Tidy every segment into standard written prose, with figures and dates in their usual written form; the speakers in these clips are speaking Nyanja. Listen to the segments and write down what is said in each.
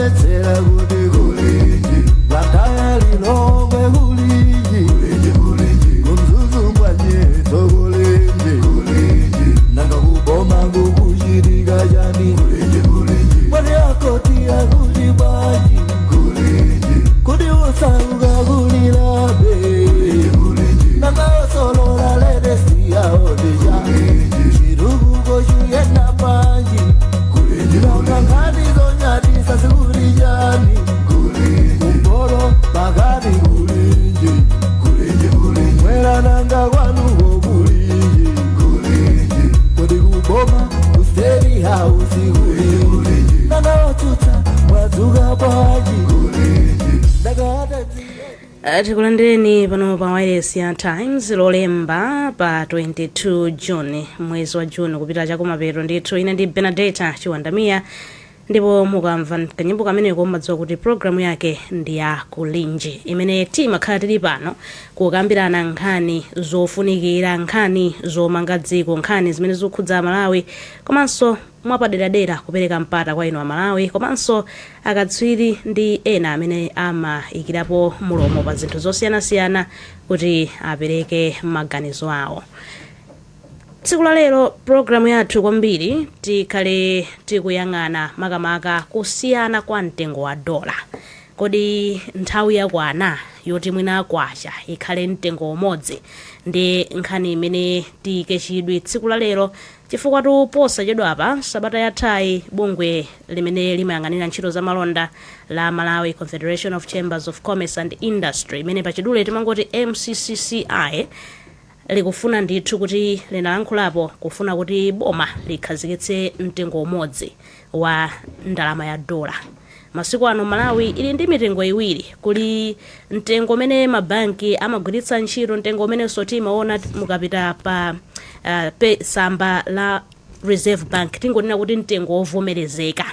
Tamvetsera kuti kulinji, Blantyre, Lilongwe kulinji, ku Mzuzu mwanyetso kulinji, nanga kuboma kukuchitika chani? Mwati akoti akuti bwanji? Kuti usauka kulilabe, nanga osolola latest yaodija, chitukuko chuyenda bwanji? Nanga nkhani zonyadisa zikuli chani? Kumpoto, pakati kulinji, mwera nanga kwanuko kulinji? Kodi kuboma, ku State House kulinji? Nanga otsutsa mwadzuka bwanji? Ndakata. Tikulandireni pano pa wireless ya Times, Lolemba pa 22 June, mwezi wa June kupita chakumapeto ndithu. Ine ndi Benadeta Chiwandamiya, ndipo mukamva kanyimbo kameneko mumadziwa kuti programu yake ndi ya Kulinji, imene timakhala tili pano kukambirana nkhani zofunikira, nkhani zomanga dziko, nkhani zimene zikukhudza Malawi, komanso mwapaderadera kupereka mpata kwa inu Amalawi komanso akatswiri ndi ena amene amayikirapo mulomo pa zinthu zosiyanasiyana kuti apereke maganizo awo. Tsiku la lero programu yathu kwambiri tikhale tikuyang'ana makamaka kusiyana kwa mtengo wa dola. Kodi nthawi yakwana yoti mwina kwacha ikhale mtengo umodzi? Ndi nkhani imene tiyike chidwi tsiku la lero, chifukwa tu posachedwapa, sabata yathayi, bungwe limene limayang'anira ntchito za malonda la Malawi Confederation of Chambers of Commerce and Industry, imene pachidule timangoti MCCCI, likufuna ndithu kuti linalankhulapo kufuna kuti boma likhazikitse mtengo umodzi wa ndalama ya dola. Masiku ano Malawi ili ndi mitengo iwiri. Kuli mtengo umene mabanki amagwiritsa ntchito, mtengo umenenso timaona mukapita pa tsamba la Reserve Bank, tingonena kuti mtengo wovomerezeka,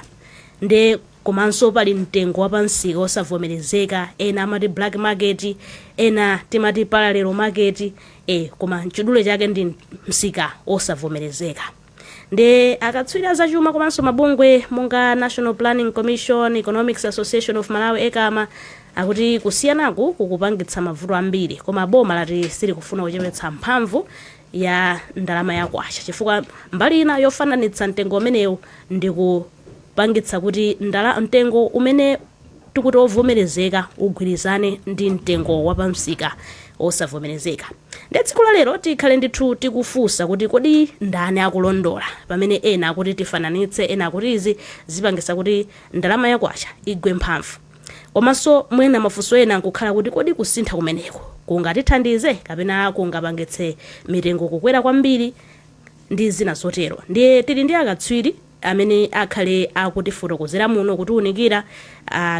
ndi komanso pali mtengo wapamsika osavomerezeka, ena amati black market, ena timati parallel market, koma mchidule chake ndi msika osavomerezeka. Ndi akatswiri azachuma komanso mabungwe monga National Planning Commission, Economics Association of Malawi, ECAMA, akuti kusiyanaku kukupangitsa mavuto ambiri, koma boma lati silikufuna kuchepetsa mphamvu ya ndalama ya kwacha, chifukwa mbali ina yofananitsa mtengo umenewu ndi kupangitsa kuti mtengo umene tikuti ovomerezeka ugwirizane ndi mtengo wapamsika osavomerezeka. Ndi tsiku la lero tikhale ndithu tikufunsa kuti kodi ndani akulondola, pamene ena akuti tifananitse, ena akuti izi zipangisa kuti ndalama yakwacha igwe mphamvu, komanso mwina mafunso ena nkukhala kuti kodi kusintha kumeneko kungatithandize kapena kungapangitse mitengo kukwera kwambiri, ndi zina zotero. Ndiye tili ndi akatswiri amene akhale akutifotokozera muno, kutiwunikira,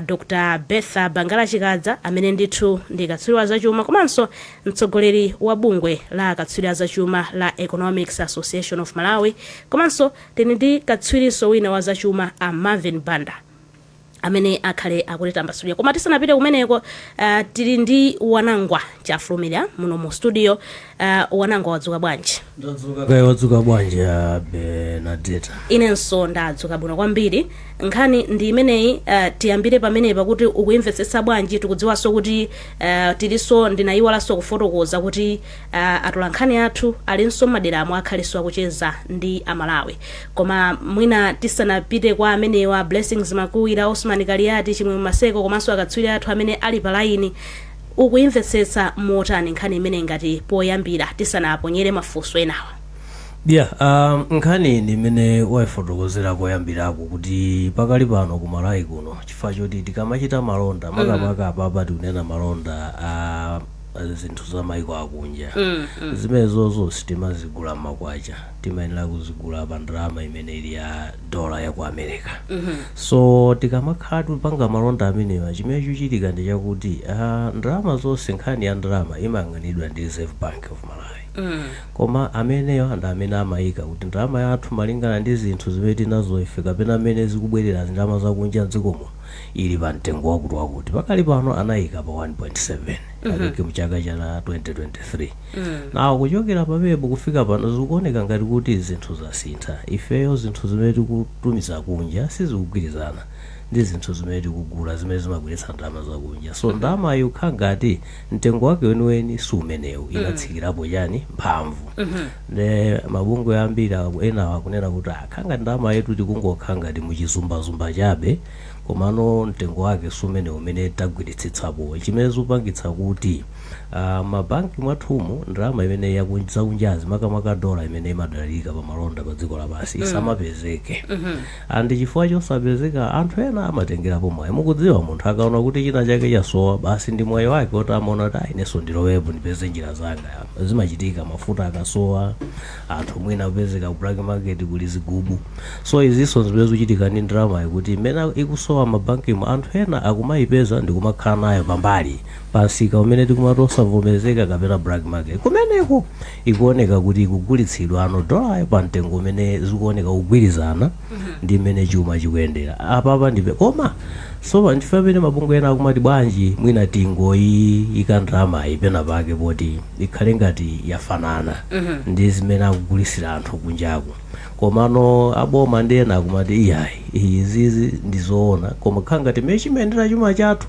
Dr Bertha Bangala Chikadza, amene ndithu ndi katswiri wa zachuma komanso mtsogoleri wa bungwe la akatswiri a zachuma la Economics Association of Malawi, komanso tili ndi katswirinso wina wa zachuma, a Marvin Banda, amene akhale akutitambasulira. Koma tisanapite kumeneko, tili ndi Wanangwa Chafulumira muno mu studio. Wanangwa, wadzuka bwanji? Ndadzuka kaya, wadzuka bwanji ya Benadeta? Inenso ndadzuka bwino kwambiri. Nkhani ndi imeneyi, tiyambire pamenepa kuti ukuyimvetsetsa bwanji? Tikudziwanso kuti tilinso, ndinayiwalanso kufotokoza kuti atolankhani athu alinso maderamo, akhalenso akucheza ndi Amalawi. Koma mwina tisanapite kwa amenewa, Blessings Makuwira, Osman Kaliati, Chimwemwe Maseko, komanso akatswiri athu amene ali pa laini, ukuyimvetsetsa motani nkhani imene ngati poyambira, tisanaponyere mafunso enawa? Yeah, nkhani ndi imene wayifotokozera koyambirako kuti pakali pano ku Malawi kuno, chifukwa choti tikamachita malonda, makamaka apapa tikunena malonda a zinthu za maiko akunja, zimenezozo sitimazigula mmakwacha, timayenera kuzigula pa ndalama imene ili ya dola ya ku America. So tikamakhala tikupanga malonda amenewa, chimene chikuchitika ndi chakuti ndalama zonse, nkhani ya ndalama imayang'anidwa ndi Reserve Bank of Malawi. Koma ameneyo ndi amene amayika kuti ndalama yathu, malingana ndi zinthu zimene tinazo ife kapena amene zikubwerera ndalama zakunja mdziko muno, ili pa mtengo wakuti wakuti. Pakali pano anayika pa 1.7 akeke mchaka cha 2023. Nawo kuchokera pamenepo kufika pano zikuoneka ngati kuti zinthu zasintha. Ifeyo zinthu zimene tikutumiza kunja sizikugwirizana. Ndi zinthu zimene tikugula zimene zimabweretsa ndalama zakunja. So ndalama ikukhala ngati mtengo wake weniweni si umenewu, inatsikirapo chani, mphamvu. Nde mabungwe ambiri ena akunena kuti akhanga ndalama yetu tikungokhala ngati muchizumbazumba chabe, komano mtengo wake si umene umene tagwiritsitsapo, chimene zikupangitsa kuti mabanki mwathumu ndalama imene zakunjazi, makamaka dola imene imadalirika pa malonda pa dziko lapansi, isamapezeke. And chifukwa chosapezeka, anthu ena amatengerapo mwayi. Mukudziwa, munthu akaona kuti china chake chasowa, basi ndi mwayi wake oti amaona kuti, "Ah, inenso ndilowepo, ndipeze njira zanga." Zimachitika mafuta akasowa, anthu mwina kupezeka ku black market kuli zigubu. So izinso zimene zikuchitika ndi ndalamayi, kuti imene ikusowa mabankimo, anthu ena akumayipeza ndikumakhala nayo pambali pamsika umene tikumati osavomerezeka kapena black market. Kumeneko ikuoneka kuti ikugulitsidwa ano dolayo pa mtengo umene zikuoneka kugwirizana ndi mmene chuma chikuyendera apapa ndipe. Koma so ndife pamene mabungwe ena akumati, bwanji mwina tingoyika ndalamayi pena pake poti ikhale ngati yafanana ndi zimene akugulisira anthu kunjaku? Komano aboma ndi ena akumati, iyayi, izizi ndizoona, koma khala ngati mmene chimayendera chuma chathu,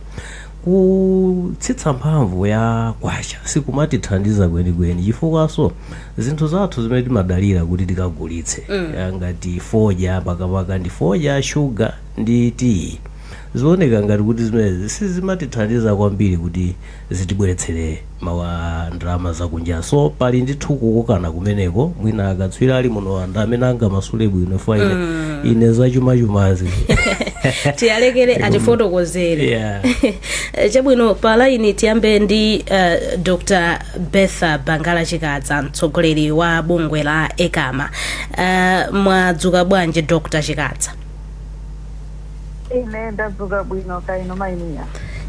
kutsitsa mphamvu ya kwacha sikumatithandiza kwenikweni, chifukwaso zinthu zathu zimene timadalira kuti tikagulitse, ngati fodya, pakapaka ndi fodya, shuga ndi tiyi, zioneka ngati kuti zimenezi sizimatithandiza kwambiri kuti zitibweretsere mawa ndalama zakunja. So pali ndithu kukokana kumeneko. Mwina akatswiri ali muno anthu amene angamasule bwino fa ine zachumachumazi. Tiyalekere atifotokozere. Chabwino, pa line tiyambe ndi Dr Bertha Bangala Chikadza, mtsogoleri wa bungwe la ECAMA. Mwadzuka bwanji, Dr Chikadza? Ine ndadzuka bwino, kaino mainiya?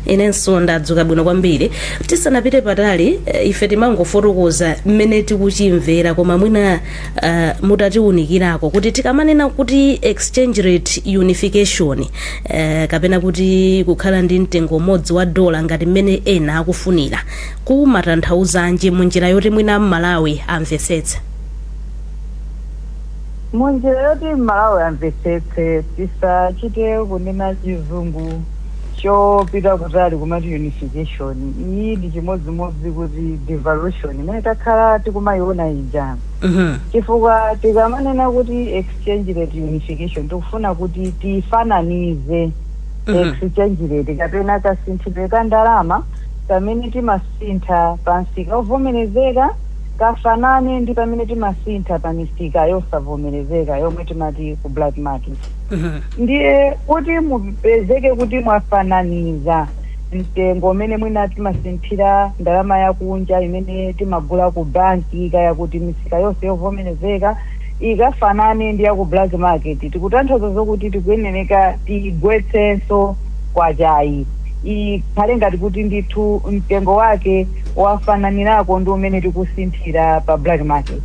Inenso ndadzuka bwino kwambiri. Tisanapite patali, ife timangofotokoza mmene tikuchimvera, koma mwina mutatiwunikirako kuti tikamanena kuti exchange rate unification, kapena kuti kukhala ndi mtengo umodzi wa dola ngati mmene ena akufunira, kumatanthauzanji munjira yoti mwina Mmalawi amvetsetse? Munjira yoti Mmalawi amvetsetse, tisachite kunena Chizungu chopita kutali kumati unification. Iyi ndi chimodzimodzi kuti devaluation imene takhala tikumayiona ija, chifukwa tikamanena kuti exchange rate unification, tikufuna kuti tifananize exchange rate kapena kasinthidwe ka ndalama kamene timasintha pa msika ovomerezeka kafanane ndi pamene timasintha pa misika yosavomerezeka yomwe timati ku black market. Ndiye kuti mupezeke kuti mwafananiza mtengo umene mwina timasinthira ndalama yakunja imene timagula ku banki kaya kuti misika yonse yovomerezeka ikafanane ndi yaku black market, tikutanthauza zokuti tikuyenereka tigwetsenso kwachayi, ikhale ngati kuti ndithu mtengo wake wafananirako ndi umene tikusinthira pa black market.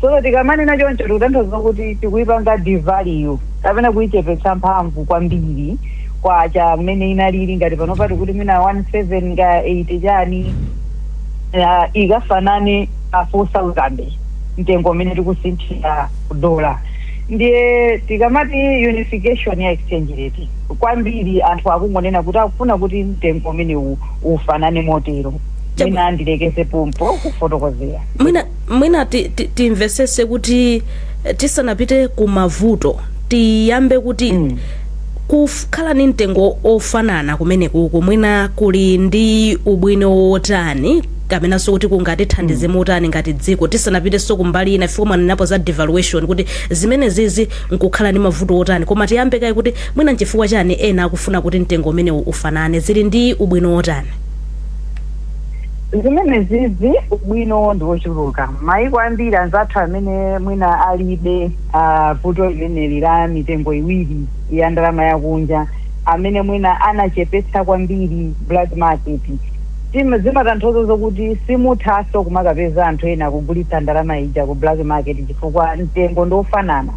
So tikamanena choncho, tikutanthauza kuti tikuyipanga devalue kapena kuyichepetsa mphamvu kwambiri kwacha mmene inalili. Ngati panopa tikuti mwina 17 nga 80 chani, ikafanane pa 4000 mtengo umene tikusinthira dola. Ndiye tikamati unification ya exchange rate, kwambiri anthu akungonena kuti akufuna kuti mtengo umenewu ufanane motero. Mwina ndilekeze pompo kufotokozera. Mwina timvesese kuti tisanapite ku mavuto, tiyambe kuti kukhala ni mtengo ofanana kumenekuku mwina kuli ndi ubwino wotani, kapenanso kuti kungatithandize motani ngati dziko, tisanapitenso kumbali ina ifika mwanenapo za devaluation, kuti zimene zizi nkukhala ndi mavuto otani. Koma tiyambe kaye kuti mwina nchifukwa chani ena akufuna kuti mtengo umenewu ufanane, zili ndi ubwino wotani? Zimene zizi ubwino ndi wochuluka. Maiko ambiri anzathu amene mwina alibe vuto limeneli la mitengo iwiri ya ndalama yakunja, amene mwina anachepetsa kwambiri black market, zimatanthauza zokuti simuthanso kumakapeza anthu ena kugulitsa ndalama ija ku black market, chifukwa mtengo ndi ofanana.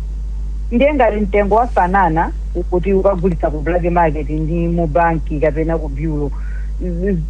Ndiye ngati mtengo wafanana kuti ukagulitsa ku black market ndi mu banki kapena ku bureau,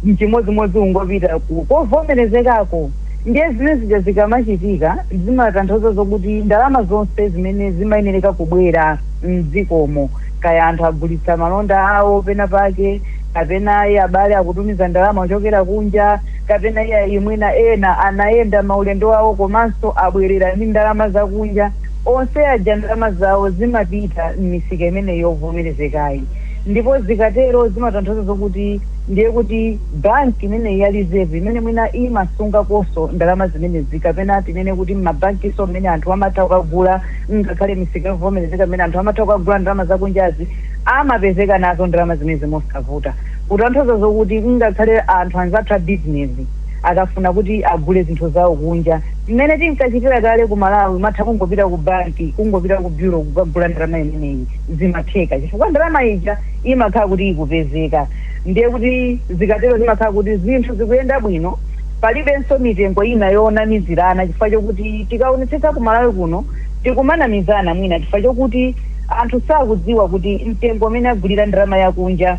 nchimodzimodzi ungopita kovomerezekako. Ndiye zimene zija zikamachitika zimatanthauza zokuti ndalama zonse zimene zimayenereka kubwera mdzikomo, kaya anthu agulitsa malonda awo pena pake, kapena iye abale akutumiza ndalama kuchokera kunja, kapena iye imwina ena anayenda maulendo awo komanso abwerera ndi ndalama zakunja, onse aja ndalama zawo zimapita m'misika imene yovomerezekayi. Ndipo zikatero zimatanthauza zokuti ndiye kuti banki imene ya Reserve, imene mwina imasunga konso ndalama zimenezi, kapena tinene kuti mmabankiso mmene anthu amatha kukagula, ngakhale misika yovomerezeka mmene anthu amatha kukagula ndalama zakunjazi, amapezeka nazo ndalama zimenezi mosavuta. Kutanthauza zokuti ngakhale anthu anzathu a bizinesi akafuna kuti agule zinthu zawo kunja, mmene tinkachitira kale ku Malawi, matha kungopita ku banki, kungopita ku bureau kukagula ndalama imeneyi, zimatheka chifukwa ndalama ija imakhala kuti ikupezeka. Ndiye kuti zikatero zimakhala kuti zinthu zikuyenda bwino, palibenso mitengo ina yonamizirana, chifukwa chokuti tikaonetsetsa ku Malawi kuno tikumanamizana mwina chifukwa chokuti anthu sakudziwa kuti mtengo umene agulira ndalama yakunja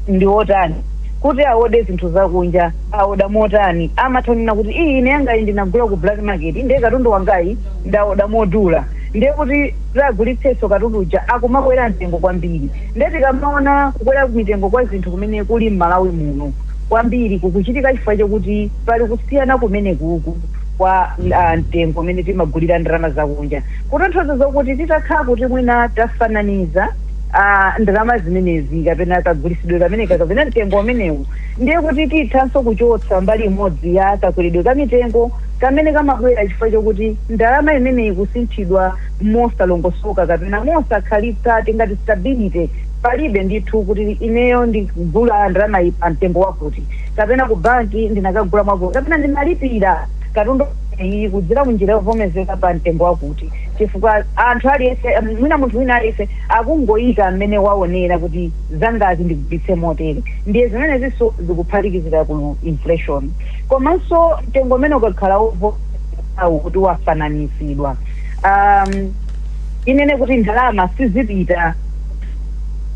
ndi wotani, kuti aode zinthu zakunja aoda motani. Amatha kunena kuti iyi ine yangayi ndinagula ku black market, ndiye katundu wangayi ndaoda modula, ndiye kuti tagulitsenso katundu uja akumakwera mtengo kwambiri. Ndiye tikamaona kukwera mitengo kwa zinthu kumene kuli m'Malawi muno kwambiri, kukuchitika chifukwa chokuti pali kusiyana kumene kuku kwa mtengo umene timagulira ndalama zakunja. Kutanthauza zokuti titakhala kuti mwina tafananiza ndalama zimenezi kapena kagulitsidwe kameneka kapena mtengo umenewu, ndiye kuti tithanso kuchotsa mbali imodzi ya kakweredwe ka mitengo kamene kamabwera chifukwa chokuti ndalama imeneyi ikusinthidwa mosalongosoka kapena mosakhalitsa, tingati stability palibe ndithu, kuti ineyo ndikugula ndalama iyi pa mtengo wakuti, kapena ku banki ndinakagula mwakuti, kapena ndinalipira katundu iyi kudzera munjira yovomerezeka pa mtengo wakuti, chifukwa anthu aliyense, mwina munthu wina aliyense akungoyika mmene waonera kuti zangazi ndigulitse motere. Ndiye zimenezinso zikuphatikizira ku inflation. Komanso mtengo umene ukakhala wovomerezekawu kuti wafananisidwa, inene kuti ndalama sizipita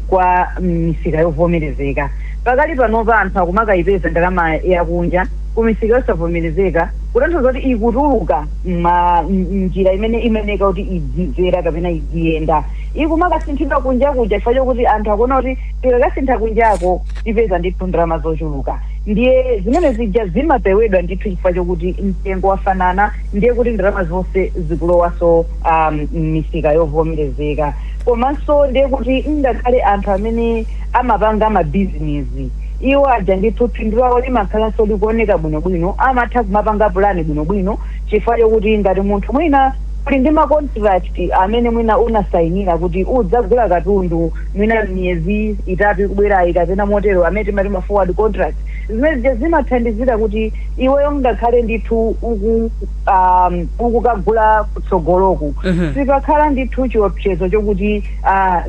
kwa misika yovomerezeka. Pakali panopa anthu akumakayipeza ndalama yakunja kumisika yosavomerezeka, kutanthauza kuti ikutuluka njira imene imeneka kuti idzidzera kapena idziyenda, ikumakasinthidwa kunja kuja, chifukwa chokuti anthu akuona kuti tikakasintha kunjako tipeza ndithu ndalama zochuluka. Ndiye zimene zija zimapewedwa ndithu chifukwa chokuti mtengo wafanana, ndiye kuti ndalama zonse zikulowaso misika yovomerezeka. Komanso ndiye kuti ngakhale anthu amene amapanga mabizinesi, iwo aja ndithu phindu lawo limakhalanso likuoneka bwinobwino, amatha kumapanga pulani bwinobwino, chifukwa chokuti ngati munthu mwina uli ndi ma contract amene mwina unasayinira kuti udzagula katundu mwina miyezi 3 ikubwerayi kapena motero, amene timati ma forward contract, zimene zija zimathandizira kuti iweyo ngakhale ndithu ukukagula kutsogoloku, sipakhala ndithu chiopsezo chokuti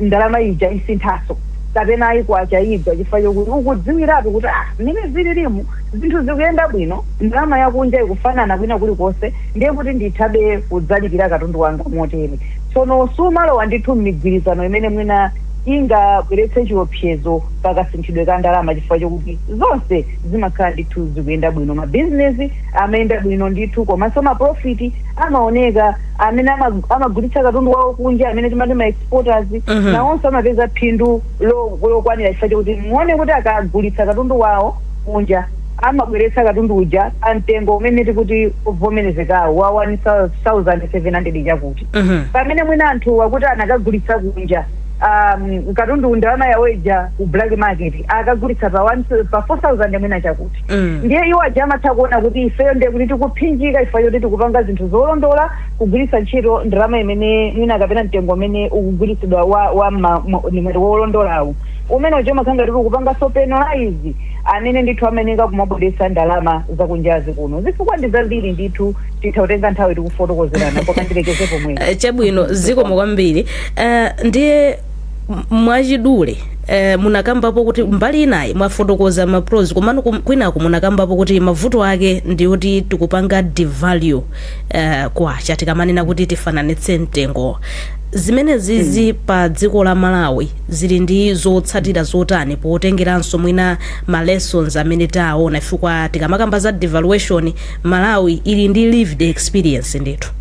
ndalama ija isinthaso kapena ikwacha igwa, chifukwa chokuti ukudziwiratu kuti mmene zililimu zinthu zikuyenda bwino, ndalama yakunja ikufanana kwina kulikonse, ndiye kuti ndithabe kudzalipira katundu wanga motere. Tsono sumalowa ndithu m'migwirizano imene mwina ingabweretse chiopsezo pakasinthidwe ka ndalama, chifukwa chokuti zonse zimakhala ndithu zikuyenda bwino, mabizinesi amayenda bwino ndithu, komanso ma profit amaoneka. Amene amagulitsa katundu wawo kunja, amene timati ma exporters, nawonso amapeza phindu lokwanira, chifukwa chokuti muone kuti akagulitsa katundu wawo kunja amabweretsa katundu uja pamtengo umene tikuti uvomerezekawo wa 1700 chakuti, pamene mwina anthu wakuti anakagulitsa kunja katundu ndalama yaweja ku black market akagulitsa pa 4000 mwina chakuti. Ndiye iwo aja amatha kuona kuti ifeyo ndiye kuti tikuphinjika chifukwa choti tikupanga zinthu zolondola, kugwiritsa ntchito ndalama imene mwina kapena mtengo umene ukugwiritsidwa wa nimweri wolondolawo, umene uja umakhala ngati ukupanganso penalize amene ndithu amenenga kumabweretsa ndalama zakunjazi kuno. Zifukwa ndi zambiri ndithu, titha kutenga nthawi tikufotokozerana, koma ndilekeze pomwepo. Chabwino, zikomo kwambiri. Ndiye Mwachidule, munakambapo kuti mbali inayi mwafotokoza ma pros, komano kwinaku munakambapo kuti mavuto ake ndi kuti tikupanga devalue kwacha tikamanena kuti tifananitse mtengo. Zimene zizi pa dziko la Malawi zili ndi zotsatira zotani, potengeranso mwina ma lessons amene taona, chifukwa tikamakamba za devaluation, Malawi ili ndi lived experience ndithu?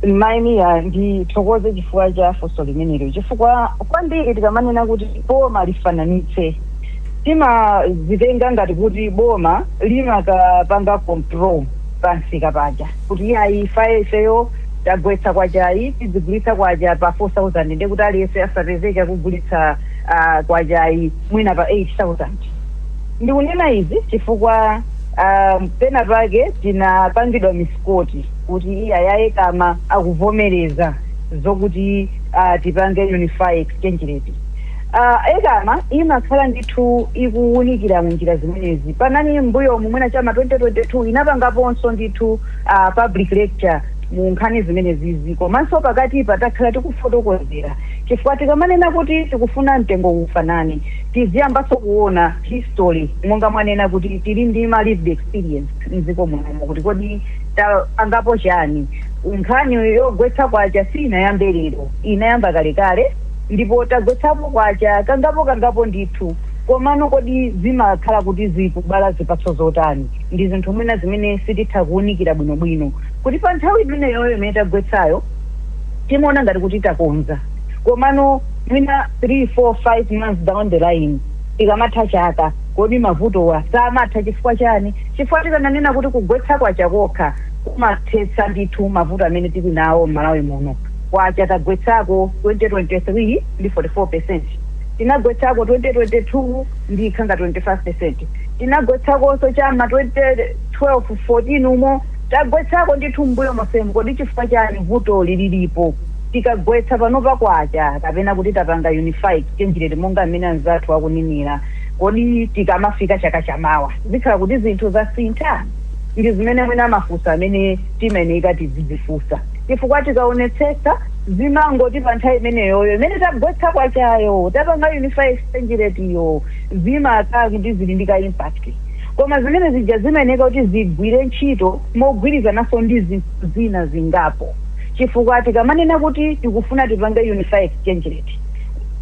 Maimiya, ndithokoze chifukwa cha funso limenelo, chifukwa kwambiri tikamanena kuti boma lifananitse, timazitenga ngati kuti boma limakapanga control pamsika paja, kuti iyayi, ifeyo tagwetsa kwachayi, tizigulitsa kwacha pa 4000, ndiye kuti aliyense asapezeke akugulitsa kwachayi mwina pa 8000. Ndikunena izi chifukwa pena pake tinapangidwa misquote kuti iya, ya ECAMA akuvomereza zokuti tipange unify exchange rate. ECAMA imakhala ndithu ikuwunikira munjira zimenezi. Panani mbuyomu, mwina chama 2022, inapangaponso ndithu public lecture mu nkhani zimenezizi. Komanso pakati patakhala tikufotokozera, chifukwa tikamanena kuti tikufuna mtengo ufanane, tiziyambanso kuona history, monga mwanena kuti tili ndi ma lived experience mdziko munomo, kuti kodi tapangapo chani. Nkhani yogwetsa kwacha sinayambe lero, inayamba kalekale, ndipo tagwetsapo kwacha kangapo kangapo ndithu. Komano kodi zimakhala kuti zikubala zipatso zotani? Ndi zinthu mwina zimene sititha kuwunikira bwinobwino, kuti pa nthawi imeneyoyo imene tagwetsayo timaona ngati kuti takonza, komano mwina 3, 4, 5 months down the line, tikamatha chaka, kodi mavutowa samatha chifukwa chani? Chifukwa tikananena kuti kugwetsa kwacha kokha kumathetsa ndithu mavuto amene tili nawo m'Malawi muno, kwacha tagwetsako 2023 ndi 44%, tinagwetsako 2022 ndi khanga 25%, tinagwetsakonso chama 2012 14 umo, tagwetsako ndithu mbuyo mosemu. Kodi chifukwa chani vuto lililipo tikagwetsa panopa kwacha, kapena kuti tapanga unify exchange rate monga mmene anzathu akuninira? Kodi tikamafika chaka chamawa zikhala kuti zinthu zasintha? Ndi zimene mwina mafunso amene timayeneka tizidzifunsa, chifukwa tikaonetsetsa zimangoti pa nthawi imeneyoyo imene tagwetsa kwachayo, tapanga unify exchange rate iyo, zimakhala kuti zili ndi ka impact, koma zimene zija zimayeneka kuti zigwire ntchito mogwirizananso ndi zinthu zina zingapo. Chifukwa tikamanena kuti tikufuna tipange unify exchange rate,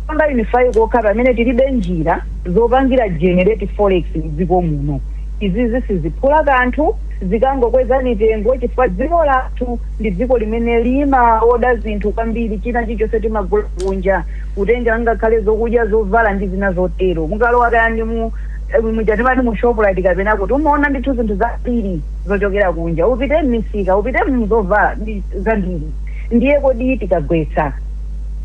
panga unify kokha pamene tilibe njira zopangira generate forex mdziko muno, izizi siziphula kanthu, zikangokweza mitengo, chifukwa dziko lathu ndi dziko limene limaoda zinthu kwambiri. China chilichonse timagula kunja, kutengera ngakhale zokudya, zovala ndi zina zotero. Mukalowa kaya ndi mu mujatimati mu Shoprite kapena kuti, umaona ndithu zinthu zambiri zochokera kunja. Upite m'misika, upite mzovala, ndi zambiri. Ndiye kodi tikagwetsa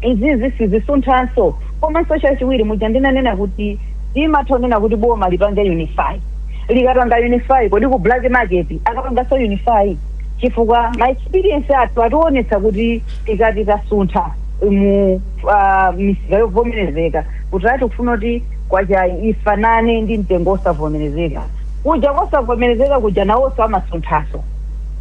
izizi sizisunthanso? Komanso chachiwiri, muja ndinanena kuti timathonena kuti boma lipange unify, likapanga unify, kodi ku black market akapanganso unify? Chifukwa ma experience athu ationetsa kuti tikati tasuntha mu misika yovomerezeka, kuti ati kufuna kuti kwacha ifanane ndi mtengo osavomerezeka kuja, kosavomerezeka kuja nawonso amasunthaso.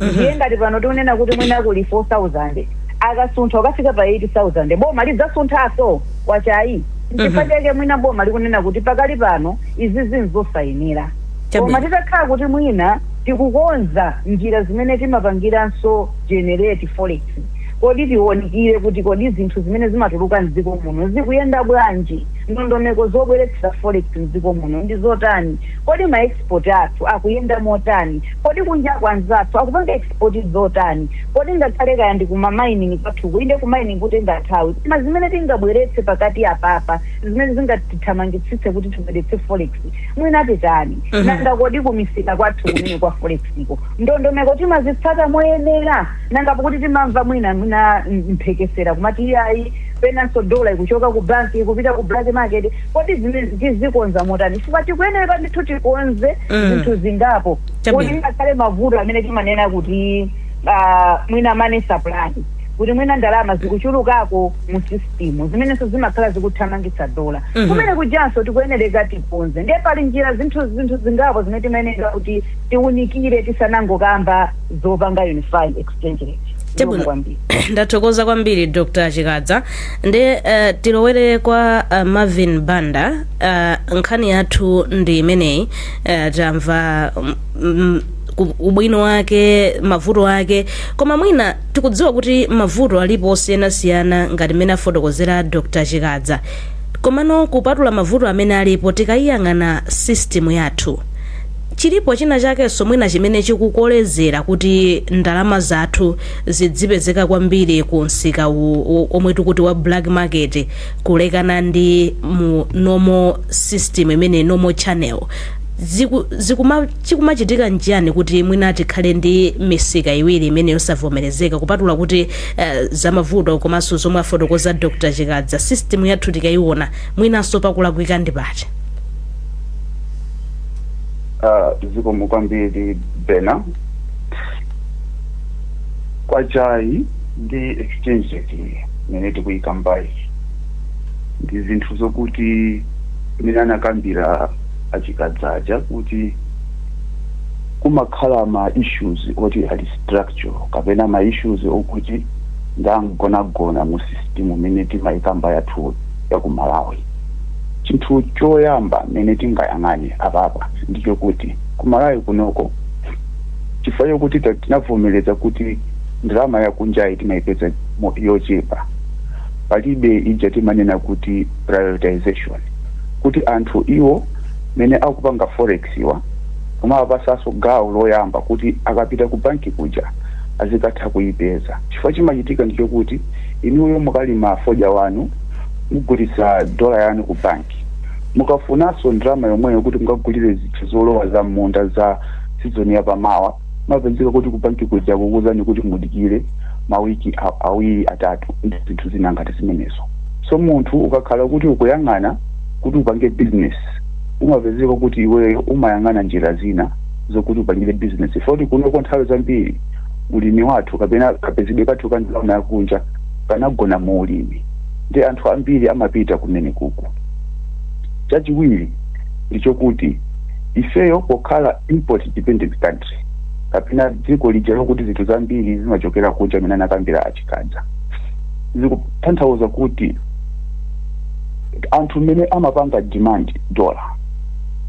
Ndiye ngati pano tikunena kuti mwina kuli 4000, akasuntha ukafika pa 8000, boma lidzasunthaso kwachayi. Nchifukwa chake mwina boma likunena kuti pakali pano izi zinzosayenera. Koma titakhala kuti mwina tikukonza njira zimene timapangiranso generate forex, kodi tionikire kuti kodi zinthu zimene zimatuluka mdziko muno zikuyenda bwanji, ndondomeko zobweretsera forex mdziko muno ndi zotani, kodi ma export athu akuyenda motani, kodi kunja kwa anzathu akupanga export zotani, kodi ngakhale kaya ndi kuma mining kwathuku, inde ku mining kutenga nthawi, koma zimene tingabweretse pakati apapa zimene zingatithamangitsitse kuti tibweretse forex, mwina titani? Nanga kodi kumisika kwathu kumene kwa forex iko ndondomeko timazitsata moyenera? Nanga pakuti timamva mwina mphekesera kumati iyayi, penanso dola ikuchoka ku banki ikupita ku black market, kodi zimene tizikonza motani? Chifukwa tikuyenera ndithu tikonze zinthu zingapo kuti ngakhale mavuto amene timanena kuti mwina money supply, kuti mwina ndalama zikuchulukako mu system, zimenenso zimakhala zikuthamangitsa dola, kumene kujanso tikuyenereka tikonze. Ndiye pali njira, zinthu zingapo zimene timayenera kuti tiunikire tisanangokamba zopanga unified exchange rate. Chabwino. Kwambiri. Ndathokoza kwambiri, Dr Chikadza. Ndi tilowere kwa Marvin Banda. Nkhani yathu ndi imeneyi. Tamva ubwino wake, mavuto ake, koma mwina tikudziwa kuti mavuto alipo osiyanasiyana ngati mmene afotokozera Dr Chikadza. Komano kupatula mavuto amene alipo, tikayiyang'ana system yathu, chilipo china chakenso mwina chimene chikukolezera kuti ndalama zathu zidzipezeka kwambiri ku msika omwe tikuti wa black market, kulekana ndi mu normal system imene normal channel? Chikumachitika nchiyani kuti mwina tikhale ndi misika iwiri imene yosavomerezeka, kupatula kuti zamavuto komanso zomwe afotokoza Dr Chikadza? System yathu tikayiona, mwinanso pakulakwika ndi pati? Zikomo kwambiri, Bena. Kwachayi ndi exchange rate imene tikuyikambayi ndi zinthu zokuti imene anakambira achikadzaja kuti kumakhala ma issues oti ali structural kapena ma issues okuti ndangonagona mu system imene timayikamba yathu ya ku Malawi. Chinthu choyamba mmene tingayang'ane apapa ndichokuti ku Malawi kunoko, chifukwa chokuti tinavomereza kuti ndalama yakunjayi timayipeza yochepa, palibe ija timanena kuti prioritization, kuti anthu iwo mene akupanga forex iwa kumapasanso gawo loyamba kuti akapita ku banki kuja azikatha kuyipeza. Chifukwa chimachitika ndichokuti inuyo mukalima fodya wanu, mugulitsa dola yanu ku banki, mukafunanso ndalama yomweyo kuti mukagulire zinthu zolowa za munda za season yapamawa, mapezeka kuti ku banki kuja kukuuzani kuti mudikire mawiki 2, 3 ndi zinthu zina ngati zimenezo. So munthu ukakhala kuti ukuyang'ana kuti upange business, umapezeka kuti iweyo umayang'ana njira zina zokuti upangire business, foti kunoko nthawi zambiri ulimi wathu kapena kapezedwe kathu ka ndalama yakunja kanagona mu ulimi, ndi anthu ambiri amapita kumene kuku. Chachiwiri ndichokuti ifeyo pokhala import dependent country kapena dziko lija lokuti zinthu zambiri zimachokera kunja, amene anakambira achikadza, zikutanthauza kuti anthu mmene amapanga demand dollar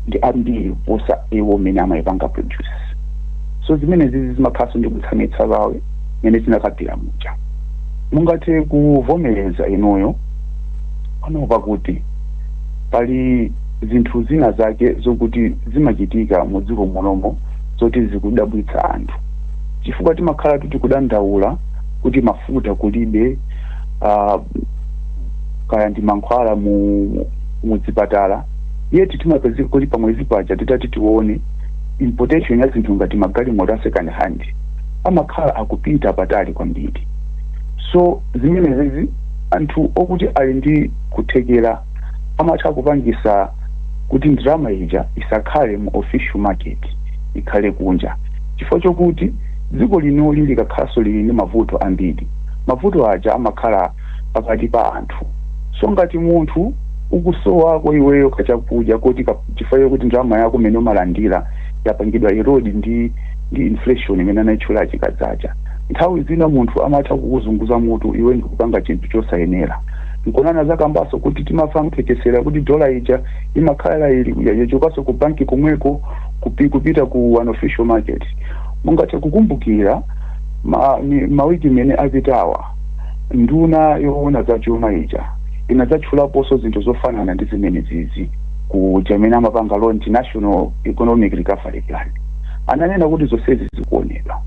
ndi ambiri kuposa iwo mmene amayipanga produce. So zimene zizi zimakhalanso ndi kutsamwitsa kawe mmene zinakambira muja. Mungathe kuvomereza inuyo panopa kuti pali zinthu zina zake zokuti zimachitika mu dziko munomo zoti zikudabwitsa anthu, chifukwa timakhala tikudandaula kuti mafuta kulibe, kaya ndi mankhwala mu muzipatala, yet timapezeka kuti pamwezi paja titati tione importation ya zinthu ngati magalimoto a second hand amakhala akupita patali kwambiri. So zimenezi anthu okuti ali ndi kuthekera amatha kupangisa kuti ndalama ija isakhale mu official market, ikhale kunja, chifukwa chokuti dziko linoli likakhalanso lili ndi mavuto ambiri, mavuto aja amakhala pakati pa anthu. So ngati munthu ukusowako iweyo kachakudya kuti chifukwa chokuti ndalama yako imene umalandira yapangidwa erode ndi inflation imene anayitchula achikadzaja, nthawi zina munthu amatha kukuzunguza mutu iwe ndikupanga chinthu chosayenera. Nkonana zakambaso kuti timafa mphekesera kuti dola ija imakhala ili yachokanso ku banki komweko kupita ku unofficial market. Mungathe kukumbukira mawiki imene apitawa, nduna yoona za chuma ija inadzatchulaponso zinthu zofanana ndi zimene zizi ku jamene amapanga launch National Economic Recovery Plan. Ananena kuti zonsezi zikuonedwa.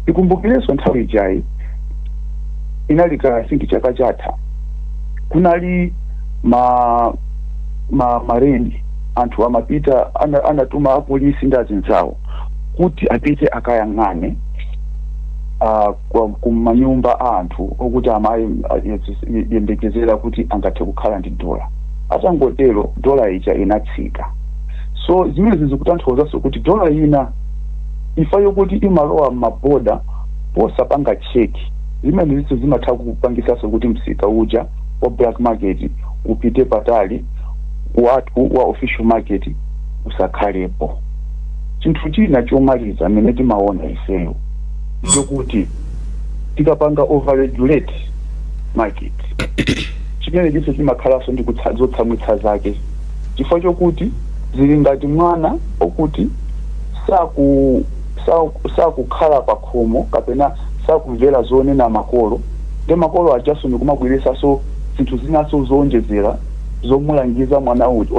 Tikumbukirenso nthawi ijayi inali ka, I think, chaka chatha, kunali ma raid, anthu amapita, anatuma apolisi ndi azinzawo kuti apite akayang'ane kumanyumba a anthu okuti amayembekezera kuti angathe kukhala ndi dola. Atangotero, dola ija inatsika. So zimenezi zikutanthauzanso kuti dola ina ifa yokuti imalowa m'maboda posapanga check, zimene ziso zimatha kupangisanso kuti msika uja wa black market upite patali, wathu wa official market usakhalepo. Chinthu china chomaliza amene timaona ifeyo chokuti Tikapanga overregulate market, chimene chinso chimakhalanso ndi zotsamwitsa zake, chifukwa chokuti zili ngati mwana okuti sakukhala pa khomo kapena sakumvera zonena makolo, ndi makolo ajaso ndikumabweresanso zinthu zinaso zowonjezera zomulangiza mwana uja,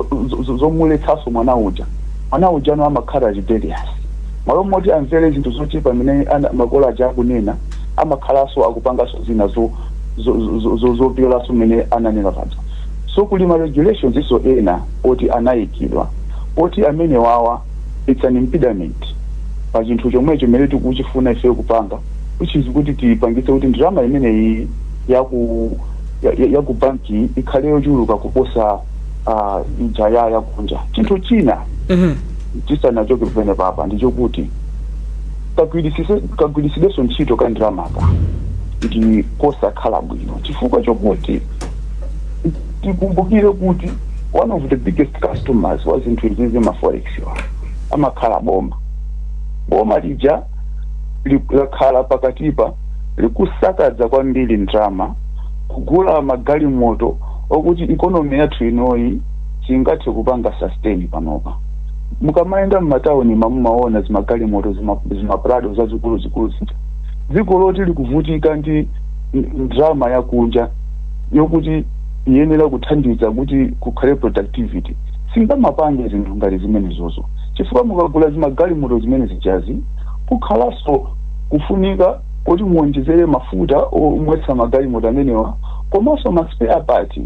zomuletsanso mwana uja. Mwana uja no amakhala rebellious. Malo moti amvere zinthu zochepa amene makolo aja akunena, amakhalanso akupanganso zina zopyolanso mmene ananena paja. So kuli ma regulations iso ena oti anayikidwa, oti amene wawa, it's an impediment pa chinthu chomwecho chimene tikuchifuna ife kupanga, which is kuti tipangitse kuti ndalama imeneyi yaku banki ikhale yochuluka kuposa ija yakunja. Chinthu china tisanachoke pamene papa ndichokuti kagwirisidenso ntchito ka ndalamaka ndi kosakhala bwino, chifukwa chokuti tikumbukire kuti one of the biggest customers wa zinthu izizi, ma forex wa, amakhala boma. Boma lija lakhala pakatipa likusakaza kwambiri ndalama kugula magalimoto okuti economy yathu inoyi singathe kupanga sustain panopa. Mukamayenda mmatawuni mamumaona zimagalimoto, zimaprado zazikulu zikulu zija. Dziko loti likuvutika ndi ndalama yakunja yokuti iyenera kuthandiza kuti kukhale productivity, singamapange zinthu ngati zimenezozo, chifukwa mukagula zimagalimoto zimene zijazi, kukhalanso kufunika kuti muwonjezere mafuta omwetsa magalimoto amenewa, komanso ma spare part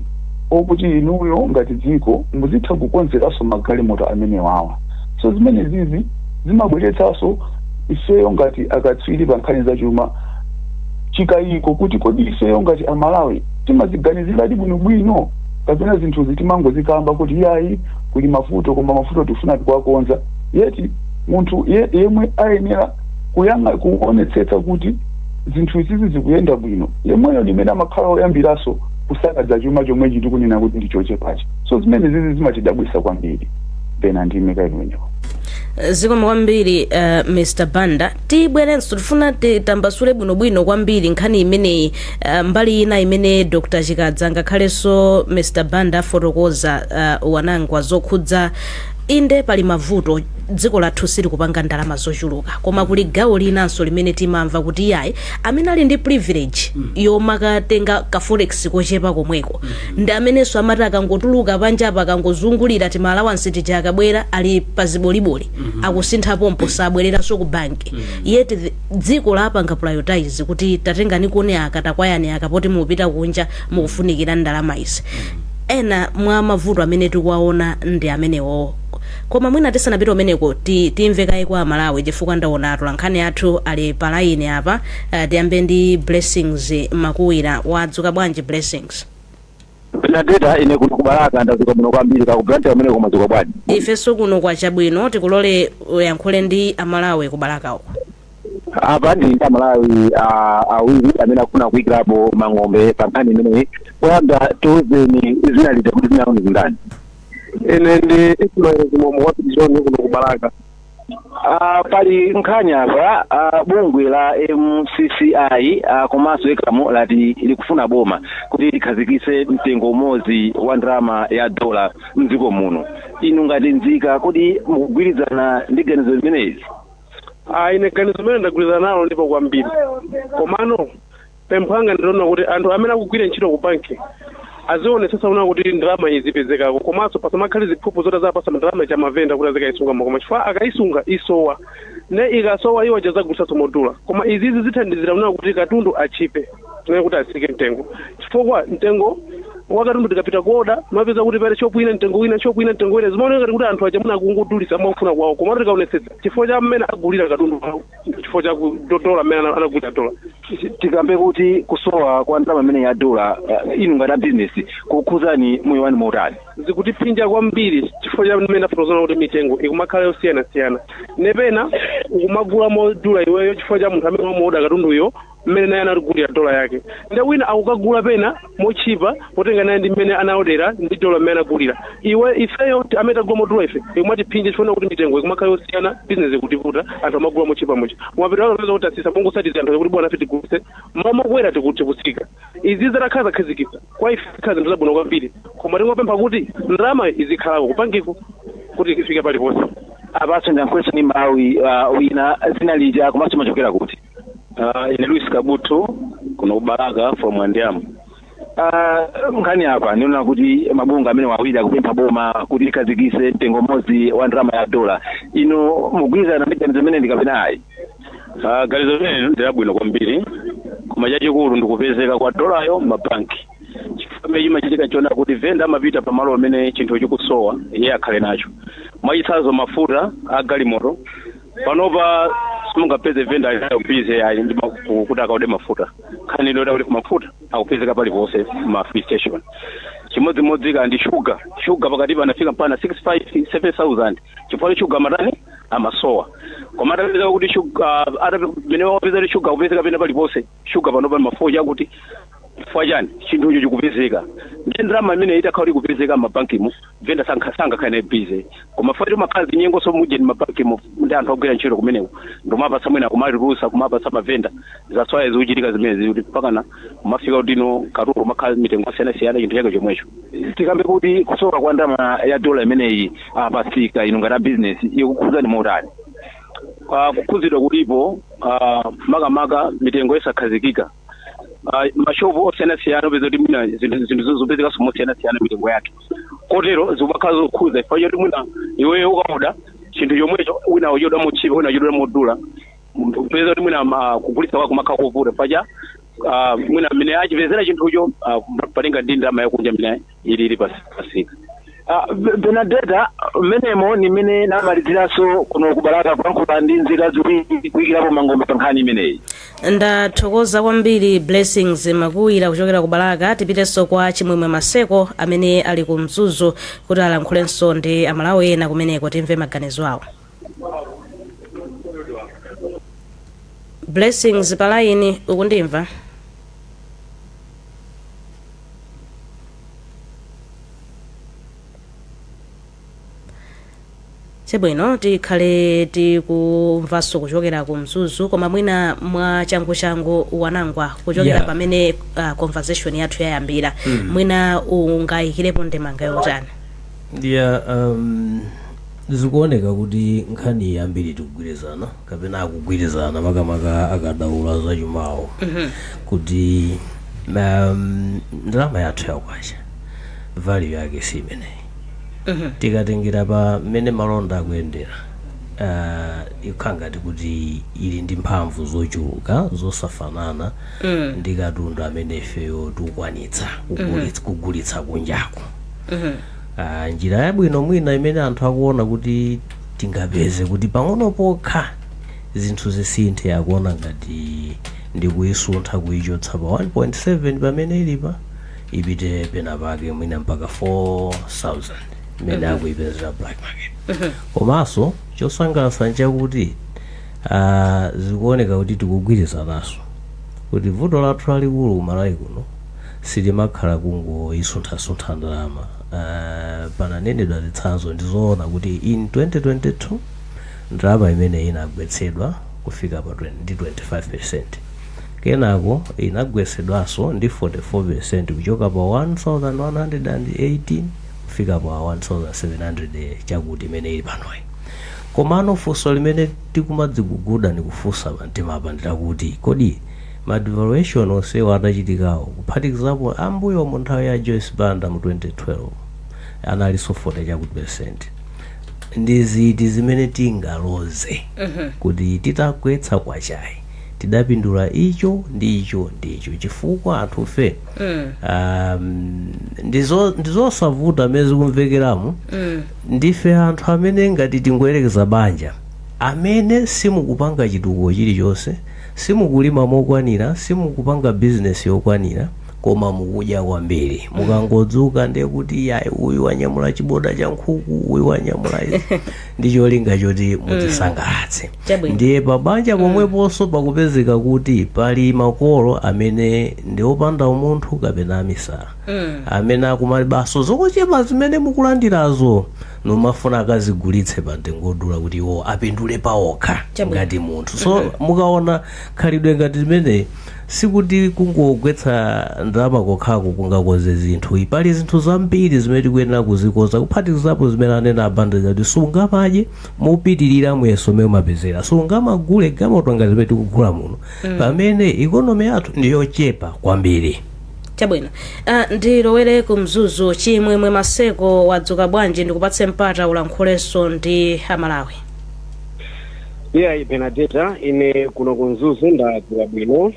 okuti inuyo ngati dziko muzitha kukonzeranso magalimoto amenewawa. So zimene zizi zimabweretsanso ifeyo ngati akatswiri pa nkhani zachuma chikayiko kuti kodi ifeyo ngati Amalawi timaziganiziradi bwinobwino, kapena zinthuzi timangozikamba kuti iyayi, kuli mavuto, koma mavuto tifuna tikuwakonza, yeti munthu yemwe ayenera kuyang'a kuonetsetsa kuti zinthu izizi zikuyenda bwino, yemweyo ndimene amakhala oyambiranso kusakaza chuma chomwechi tikunena kuti ndi chochepachi. So zimene zizi zimatidabwisa kwambiri pena ndimeka imenewo. Zikomo kwambiri, Mr Banda. Tibwerenso, tifuna titambasule bwinobwino kwambiri nkhani imeneyi, mbali ina imene Dr Chikadza ngakhalenso Mr Banda afotokoza, wanangwa zokhudza inde pali mavuto, dziko lathu silikupanga ndalama zochuluka, koma kuli gawo linanso limene timamva kuti iyayi, amene ali ndi privilege yomakatenga ka forex kochepa komweko ndi amenenso amati akangotuluka panjapa, akangozungulira tima allowance tija, akabwera ali paziboliboli, akusintha pompo, sabwereranso ku banki. Yet dziko lapanga prioritize kuti tatengani kune aka, takwayani aka, poti mupita kunja mukufunikira ndalama izi. Ena mwa mavuto amene tikuwaona ndi amenewo. Koma mwina tisanapite umeneko, timve kaye kwa Amalawi, chifukwa ndaona atolankhani athu ali pa line apa. Tiyambe ndi Blessings Makuwira. Wadzuka bwanji, Blessings? Benadeta, ine kuno kuBalaka ndadzuka bwino kwambiri. Kakublantyre umene kumadzuka bwanji? Ifenso kuno kwachabwino. Tikulole uyankhule ndi Amalawi kuBalaka uko. Apa ndili ndi Amalawi awiri amene akufuna kuyikirapo mang'ombe pa nkhani imeneyi. Poyamba tiuzeni zina lija kuti zina lanu ndani? Ine ndi Ismail Zimomo wa Pijoni kuno kuBalaka. Pali nkhani apa, bungwe la MCCI komanso ECAM lati likufuna boma kuti likhazikitse mtengo umodzi wa ndalama ya dola mdziko muno. Inu ngati nzika, kodi mukugwirizana ndi ganizo limeneli? Ine ganizo limene ndagwirizana nalo ndipo kwambiri, komano pempho anga ndiloona kuti anthu amene akugwira ntchito ku banki azionetsetsa kuona kuti ndalama iyi zipezekako, komanso pasamakhale ziphuphu zoti azapasa ndalama cha mavenda kuti azikayisunga makoma, chifukwa akayisunga isowa, ne ikasowa iwo achazagulitsanso modula. Koma izizi zithandizira kunena kuti katundu achipe, tinene kuti atsike mtengo, chifukwa mtengo wa katundu tikapita kuoda mapeza kuti pali shop ina mtengo wina, shop ina mtengo wina. Zimaoneka ngati kuti anthu achamuna akungodulitsa mwakufuna kwawo, koma tikaonetsetsa chifukwa cha mmene agulira katundu wawo, chifukwa cha dola mmene anagulira dola. Tikambe kuti kusowa kwa ndalama imene ya dola, inu ngati a business kukhuzani moyo wanu motani? Zikutiphinja kwambiri chifukwa cha mmene afotokozana kuti mitengo ikumakhala yosiyanasiyana, nepena Ukumagula modula iweyo chifukwa cha munthu amene wamuoda katunduyo, mmene naye analigulira dola yake, ndi wina akukagula pena mochipa potenga naye ndi mmene anaodera ndi dola mmene anagulira iwe. Ifeyo amene tagula modula ife ikumatiphinja chifukwa kuti mitengo ikumakhala yosiyana, bizinesi ikutivuta, anthu amagula mochipa mucha mwapita wapeza kuti asisa mungosatiza anthu kuti bwana ife tigulitse mokwera, tikutsika. Izi zitakhala zakhazikitsa kwa ife zikhala zinthu zabwino kwambiri, koma tingopempha kuti ndalama izikhalako kupangiko kuti ifike paliponse. Apaso ndiyankhulenso ndi Malawi wina, zina lija komanso machokera kuti? Ine Luis Kabuto, kuno kubalaka from Andiamo. Nkhani apa ndiona kuti mabungwe amene wawiri akupempha boma kuti likhazikitse mtengo umodzi wa ndalama ya dola. Inu mugwirizana ndi ganizo limene ndikapena ayi? Ganizo limene ndi labwino kwambiri, koma chachikulu ndikupezeka kwa dolayo m'mabanki, chifukwa chimene chimachitika nchiona kuti venda amapita pamalo amene chinthu chikusowa iye akhale nacho. Mwachitsanzo, mafuta a galimoto, panopa simungapeze venda ali nayo busy ayi ndi kuti akaode mafuta. Nkhani ndiyota kuti mafuta akupezeka paliponse ma fuel station. Chimodzimodzi ndi shuga. Shuga pakati panafika mpaka 65 7000 chifukwa shuga matani amasowa, koma atapeza kuti shuga mene wapeza kuti shuga akupezeka pena paliponse, shuga panopa mafuta chakuti chifukwa chani chinthucho chikupezeka. Ndiye ndalama imene itakhala kuti ikupezeka m'mabankimo, venda sangakhale naye busy, koma fati makhala zinyengo so muje ndi mabankimo ndi anthu agwira ntchito kumeneko, ndomapasa mwina kumatulusa kumapasa mavenda. Zaswaya zikuchitika zimene zikuti mpakana kumafika kuti ino katundu makhala mitengo osiyanasiyana, chinthu chake chomwecho. Tikambe kuti kusowa kwa ndalama ya dola imeneyi pasika, inu ngati a business ikukhudzani motani? Kukhudzidwa kulipo, makamaka mitengo isakhazikika. Mashopu osiyanasiyana upeza kuti mwina zinthu zopezekanso mosiyanasiyana mitengo yake, kotero zikumakhala zokhudza chifukwa choti mwina iweyo ukaoda chinthu chomwecho, wina uchoda mochipa, wina uchoda modula, upeza kuti mwina kugulitsa kwako kumakhala kovuta pacha mwina mmene achipezera chinthucho palinga ndi ndalama yakunja mmene ilili pasika. Benadeta, mmenemo ni mmene namaliziranso kuno kubalaka kulankhula ndi nzika ziwiri kuyikirapo mangombe pa nkhani imeneyi. Ndathokoza kwambiri, Blessings Makuwira kuchokera ku Balaka. Tipitenso kwa Chimwemwe Maseko amene ali ku Mzuzu kuti alankhulenso ndi Amalawi ena kumeneko, timve maganizo awo. Blessings palaini, ukundimva? Chabwino, tikhale tikumvanso kuchokera ku Mzuzu, koma mwina mwa changu wanangwa kuchokera pamene conversation yathu yayambira, mwina ungayikirepo ndemanga yotani? Yeah, zikuoneka kuti nkhani yambiri tikugwirizana kapena akugwirizana, makamaka akadaula zachumawo, kuti ndalama yathu yakwacha value yake si imeneyi. Tikatengera pa mmene malonda akuyendera, ikukhala ngati kuti ili ndi mphamvu zochuluka zosafanana ndi katundu amene ifeyo tikukwanitsa kugulitsa kunjaku. Njira yabwino mwina imene anthu akuona kuti tingapeze kuti pang'ono pokha zinthu zisinthe, akuona ngati ndi kuyisuntha, kuyichotsa pa 1.7 pamene ilipa, ipite pena pake mwina mpaka 4000 imene akuyipezera black market. Komanso chosangalatsa nchakuti zikuoneka kuti tikugwirizananso kuti vuto lathu lalikulu kumalawi kuno silimakhala kungoyisunthasuntha ndalama. Pananenedwa zitsanzo, ndizoona kuti in 2022 ndalama imene inagwetsedwa kufika pa 20 ndi 25, kenako inagwetsedwanso ndi 44% kuchoka pa 1118 kufika pa 1700 chakuti imene ili panoyi. Komano funso limene tikumadziguguda ni kufunsa pamtima apa ndilakuti, kodi ma devaluation onsewo atachitikawo, kuphatikizapo ambuyo mu nthawi ya Joyce Banda mu 2012 analinso 40 chakuti percent, ndi ziti zimene tingaloze kuti titagwetsa kwachayi tidapindula icho ndi icho ndi icho? Chifukwa anthufe ndizosavuta amene zikumvekeramo. Ndife anthu amene ngati tingoyerekeza banja amene simukupanga chitukuko chilichonse, simukulima mokwanira, simukupanga bizinesi yokwanira. Koma mukudya kwambiri. Mukangodzuka, ndiye kuti yayi, uyu wanyamula chiboda cha nkhuku, uyu wanyamula izi, ndi cholinga choti mudzisangalatse. Ndiye pabanja pomweponso pakupezeka kuti pali makolo amene ndi opanda umunthu kapena amisala, amene akumabaso zochepa zimene mukulandirazo, nomafuna akazigulitse pa mtengo odula kuti iwo apindule paokha ngati munthu. So mukaona khalidwe ngati limene, sikuti kungogwetsa ndalama kokhako kungakoze zinthu. Pali zinthu zambiri zimene tikuyenera kuzikoza, kuphatikizapo zimene anena abanda, kuti sungamadye mopitirira muyeso umene umapezera, sungamagule galimoto ngati zimene tikugula muno, pamene economy yathu ndiyochepa kwambiri. Chabwino. Ndilowere ku Mzuzu. Chimwemwe Maseko, wadzuka bwanji? Ndikupatse mpata ulankhulenso ndi Amalawi. Iyayi Benadeta, ine kuno ku Mzuzu ndadzuka bwino.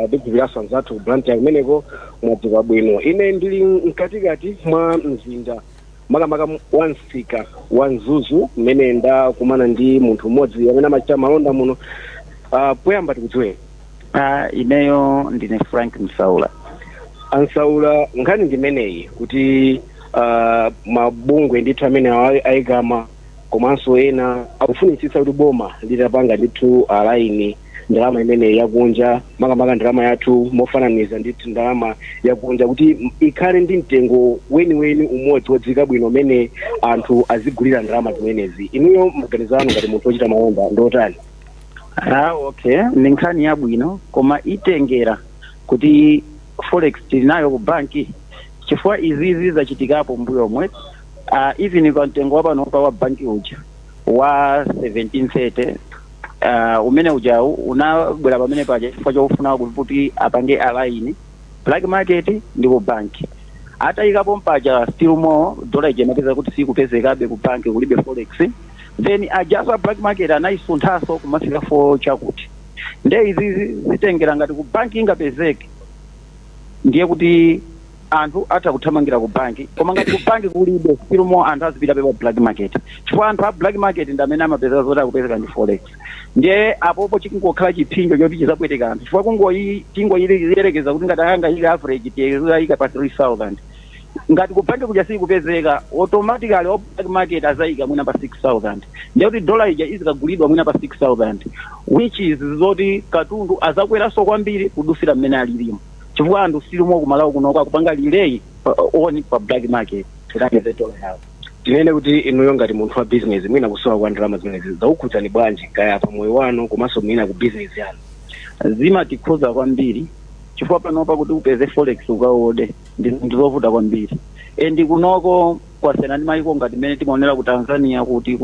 Ndikupiranso anzathu ku Blantyre kumeneko, mwadzuka bwino? Ine ndili mkatikati mwa mzinda, makamaka wa msika wa Mzuzu, mmene ndakumana ndi munthu mmodzi amene amachita malonda muno. Poyamba tikudziweni. Ineyo ndine Frank Msaula. Ansaula, nkhani ndimeneyi kuti mabungwe ndithu amene ayikama komanso ena akufunitsitsa kuti boma litapanga ndithu align ndalama imeneyi yakunja, makamaka ndalama yathu mofananiza ndithu ndalama yakunja, kuti ikhale ndi mtengo weniweni umodzi wodziwika bwino umene anthu azigulira ndalama zimenezi. Inuyo maganizo anu ngati munthu wochita malonda ndotani? Okay, ndi nkhani yabwino, koma itengera kuti forex tili nayo ku banki, chifukwa izizi zachitikapo mbuyo omwe. Even pa mtengo wapanopa wa banki uja wa 1730, umene ujawu unabwera pamene paja chifukwa chofuna kuti apange align black market ndi ku banki. Atayikapo mpaja, still more dola ija imapeza kuti sikupezekabe ku banki, kulibe forex. Then ajaso a black market anayisunthaso kumafika 4 chakuti. Nde izizi zitengera ngati ku banki ingapezeke, ndiye kuti anthu atha kuthamangira ku banki, koma ngati ku banki kulibe, still more anthu azipita pe pa black market, chifukwa anthu a black market ndi amene amapezeka zoti akupezeka ndi forex. Ndiye apopo chikungokhala chipsinjo choti chizapweteka anthu, chifukwa tingoyiyerekeza kuti ngati angayika average, tiyayika pa 3000, ngati ku banki kuja sikupezeka, automatically wa black market azayika mwina pa 6000, ndiye kuti dola ija izikagulidwa mwina pa 6000, which is zoti katundu azakweranso kwambiri kudusira mmene alilimo, chifukwa anthu silimo kumalawi kunoko akupanga rely on pa black market kuti dola yawo. Tinene kuti inuyo ngati munthu wa business, mwina kusowa kwa ndalama zimenezi zakukhudzani bwanji, kaya pa moyo wanu komanso mwina ku business yanu? Zimatikhuza kwambiri, chifukwa panopa kuti upeze forex ukaode ndi zovuta kwambiri. And kunoko kwasiyana ndi mayiko ngati mmene timaonera ku Tanzania, kuti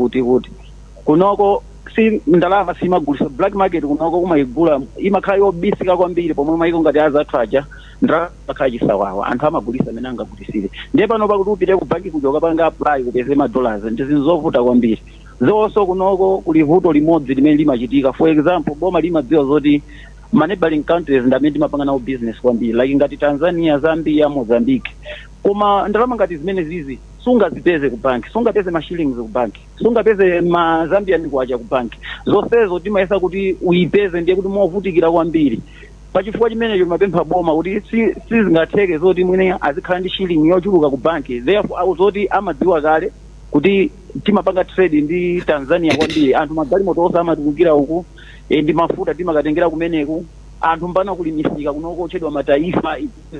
kunoko si ndalama simagulisa black market, kunoko kumayigula imakhala yobisika kwambiri, pomwe mayiko ngati azathu aja ndalama akhala chisawawa, anthu amagulisa amene angagulisire. Ndiye panopa kuti upite ku banki kuja ukapanga apply kupeze ma dollars ndi zinthu zovuta kwambiri. Zonso kunoko kuli vuto limodzi limene limachitika. For example, boma limadziwa zoti ma neighboring countries ndi amene timapanga nawo business kwambiri, like ngati Tanzania, Zambia, Mozambique, koma ndalama ngati zimene zizi sungazipeze ku banki, sungapeze ma shillings ku banki, sungapeze ma Zambian kwacha ku banki. Zonsezo timayesa kuti uyipeze ndiye kuti movutikira kwambiri. Pachifukwa chimenecho mapempha boma kuti sizingatheke zoti mwine azikhala ndi shilling yochuluka ku banki. Therefore zoti amadziwa kale kuti timapanga trade ndi Tanzania kwambiri, anthu magalimoto onse amatulukira uku, ndi mafuta timakatengera kumeneku, anthu mpana kuli misika kunoko otchedwa Mataifa,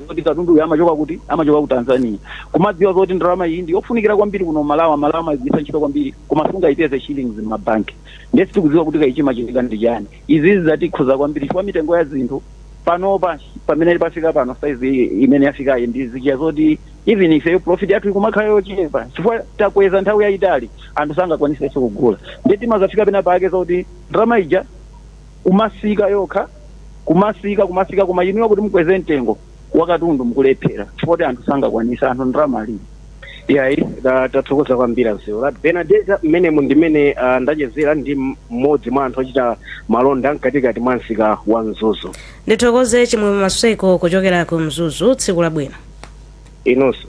zoti katundu uyu amachoka kuti? Amachoka ku Tanzania. Kumadziwa zoti ndalama iyi ndi yofunikira kwambiri kuno Malawi, Malawi amagwiritsa ntchito kwambiri, koma sungayipeze shillings m'mabanki. Ndiye sitikudziwa kuti kayichimachitika ndi chani. Izizi zatikhuza kwambiri, chifukwa mitengo ya zinthu panopa pamene pafika pano, size imene yafikayi, ndi zija zoti even ifeyo profit yathu ikumakhala yochepa, chifukwa takweza nthawi yayitali, anthu sangakwanisenso kugula. Ndiye timazafika pena pake zoti ndalama ija kumasika yokha, kumasika, kumasika, koma inuyo kuti mukweze mtengo wakatundu mukulephera, chifukwa kuti anthu sangakwanisa, anthu ndalama alibe. Iyayi, tathokoza kwambiri Mseula Benadeta. Mmenemu ndimene ndachezera ndi mmodzi mwa anthu ochita malonda mkatikati mwa msika wa Mzuzu. Ndithokoze Chimwemwe Maseko kuchokera ku Mzuzu. Tsiku labwino. Inonso.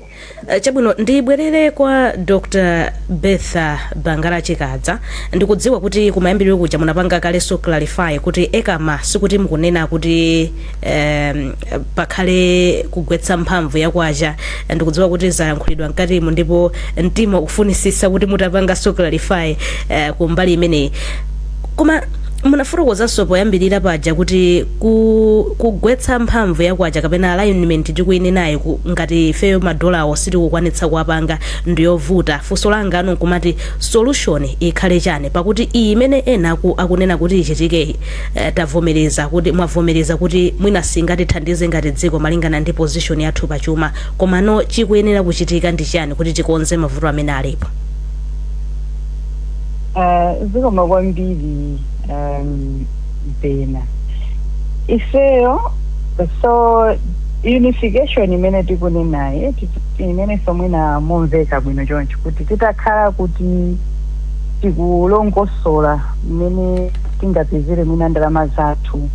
Chabwino, ndibwerere kwa Dr Bertha Bangara Chikadza. Ndikudziwa kuti kumayambiriro kuja munapanga kalenso clarify kuti ECAMA sikuti mukunena kuti pakhale kugwetsa mphamvu yakwacha. Ndikudziwa kuti zayankhulidwa mkatimo, ndipo mtima ukufunisisa kuti mutapanganso clarify kumbali imeneyi. Koma munafotokozanso poyambirira paja kuti kugwetsa mphamvu yakwacha kapena alignment tikuyinenayo ngati ifeyo madolawo sitikukwanitsa kuwapanga, ndiyovuta. Funso langa ano nkumati, solution ikhale chani? Pakuti iyi imene ena akunena kuti ichitikeyi, tavomereza kuti, mwavomereza kuti mwina singatithandize ngati dziko malingana ndi position yathu pachuma. Komano chikuyenera kuchitika ndi chani kuti tikonze mavuto amene alipo? Zikoma kwambiri, Bena. Ifeyo, so unification imene tikunenayi, imene somwina momveka bwino choncho, kuti titakhala kuti tikulongosola mmene tingapezere mwina ndalama zathu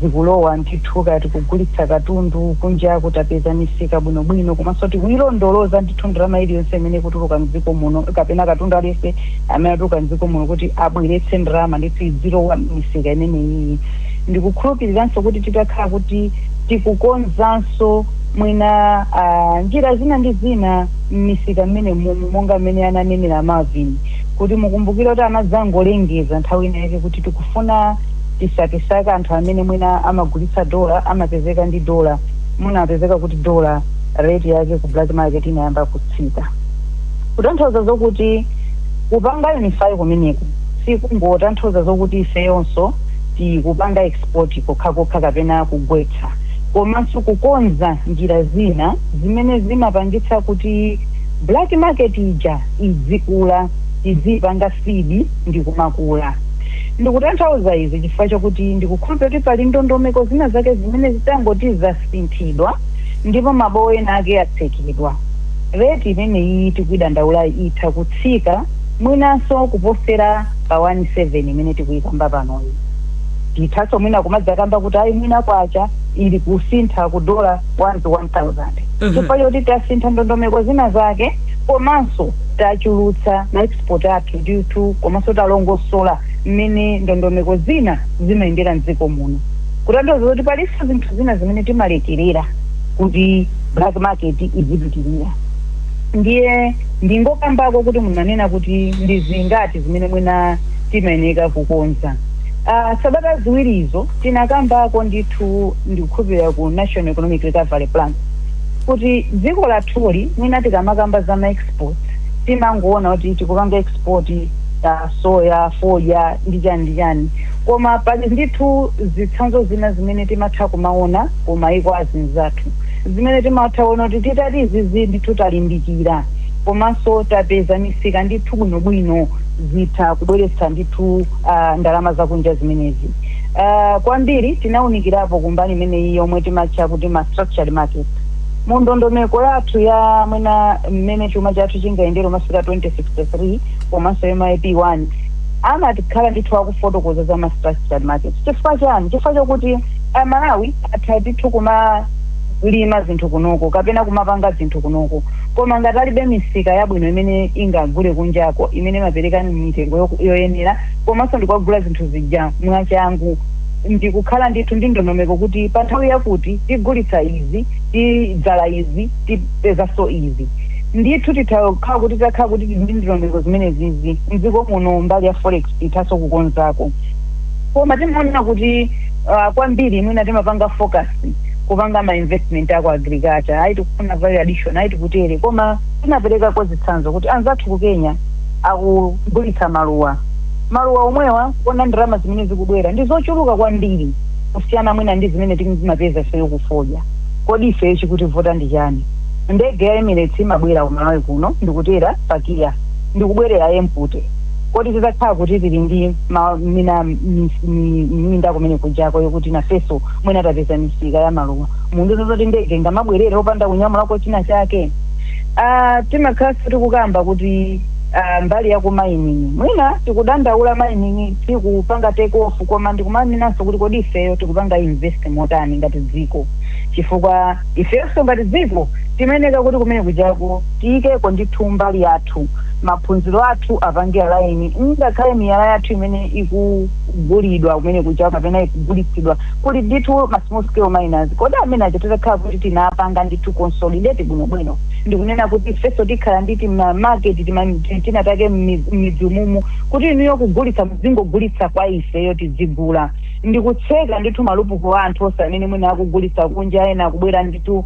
zikulowa ndithu, kati kugulitsa katundu kunja, kutapeza misika bwinobwino, komanso tikuyilondoloza ndithu ndalama iliyonse imene ikutuluka mdziko muno kapena katundu aliyense amene atuluka mdziko muno kuti abweretse ndalama ndithu izilowa misika imeneyi. Ndikukhulupiriranso kuti titakhala kuti tikukonzanso mwina njira zina ndi zina m'misika mmene mumu, monga mmene ananenera Marvin, kuti mukumbukire kuti anadzangolengeza nthawi inayake kuti tikufuna tisakesake anthu amene mwina amagulitsa dola, amapezeka ndi dola, munapezeka kuti dola rate yake ku black market inayamba kutsika. Kutanthauza zokuti kupanga unify kumeneku sikungotanthauza zokuti ifeyonso tikupanga export kokhakokha kapena kugwetsa, komanso kukonza njira zina zimene zimapangitsa kuti black market ija izikula, izipanga feed ndi kumakula. Ndikutanthauza izi chifukwa chokuti ndikukhulupirira kuti pali ndondomeko zina zake zimene zitangoti zasinthidwa ndipo mabowo ena ake atsekedwa, rate imeneyi tikuyidandaula itha kutsika mwinanso kuposera pa 17 imene tikuyikamba panoyi. Tithanso mwina kumadzakamba kuti ayi, mwina kwacha ili kusintha ku dola 1 to 1000, chifukwa choti tasintha ndondomeko zina zake, komanso tachulutsa ma export athu ndithu, komanso talongosola mmene ndondomeko zina zimayendera mdziko muno. Kutanthauza kuti palinso zinthu zina zimene timalekerera kuti black market izipitirira. Ndiye ndingokambako kuti munanena kuti ndi zingati zimene mwina timayeneka kukonza. Sabata ziwirizo tinakambako ndithu, ndikukhulupirira ku National Economic Recovery Plan, kuti dziko lathuli mwina tikamakamba za ma exports timangoona kuti tikupanga export soya, fodya ndi chani ndi chani, koma pali ndithu zitsanzo zina zimene timatha kumaona ku maiko azinzathu, zimene timatha kuona kuti titati izizi ndithu talimbikira, komanso tapeza misika ndithu bwinobwino, zitha kubweretsa ndithu ndalama zakunja zimenezi. Kwambiri tinawunikirapo kumbali imeneyi yomwe timatcha kuti ma structured markets mu ndondomeko yathu ya mwina mmene chuma chathu chingayendere umafika 2063, komanso MIP 1 amatikhala ndithu akufotokoza za ma structured markets. Chifukwa chani? Chifukwa chokuti Amalawi atha ndithu kumalima zinthu kunoko kapena kumapanga zinthu kunoko, koma ngati alibe misika yabwino imene ingagule kunjako, imene imapereka mitengo yoyenera, komanso ndikugula zinthu zija mwachangu, ndikukhala ndithu ndi ndondomeko kuti pa nthawi yakuti tigulitsa izi, tidzala izi, tipezanso izi, ndithu titakhala kuti takhala kuti tili ndi ndondomeko zimene zizi mdziko muno, mbali ya forex tithanso kukonzako. Koma timaona kuti kwambiri mwina timapanga focus kupanga ma investment ako agriculture, ayi tikufuna value addition, ayi tikutere, koma timaperekako zitsanzo kuti anzathu ku Kenya akugulitsa maluwa, maluwa omwewa kuona ndalama zimene zikubwera ndi zochuluka kwambiri kusiyana mwina ndi zimene timapeza ifeyo kufodya. Kodi ifeyo chikutivuta ndi chani? Ndege ya Emirates imabwera ku Malawi kuno ndikutera pakiya ndikubwerera empty. Kodi titakhala kuti tili ndi mina minda kumene kujako yokuti nafenso mwina tapeza misika ya maluwa, mundizo zoti ndege ngamabwerere opanda kunyamulako china chake? Timakhalanso tikukamba kuti mbali ya ku mining mwina tikudandaula mining tikupanga take off, koma ndikumanenanso kuti kodi ifeyo tikupanga invest motani ngati dziko? Chifukwa ifenso ngati dziko timayeneka kuti kumene kujako tiyikeko ndithu mbali yathu, maphunziro athu apange align, ngakhale miyala yathu imene ikugulidwa kumene kujako kapena ikugulitsidwa, kuli ndithu ma small scale miners. Kodi amene aja titakhala kuti tinapanga ndithu consolidate bwinobwino, ndikunena kuti ifenso tikhala nditi ma market tinatake m'midzi mumu, kuti inuyo kugulitsa muzingogulitsa kwa ifeyo, tizigula, ndikutseka ndithu ma loophole a anthu onse amene mwina akugulitsa kunja, ena akubwera ndithu,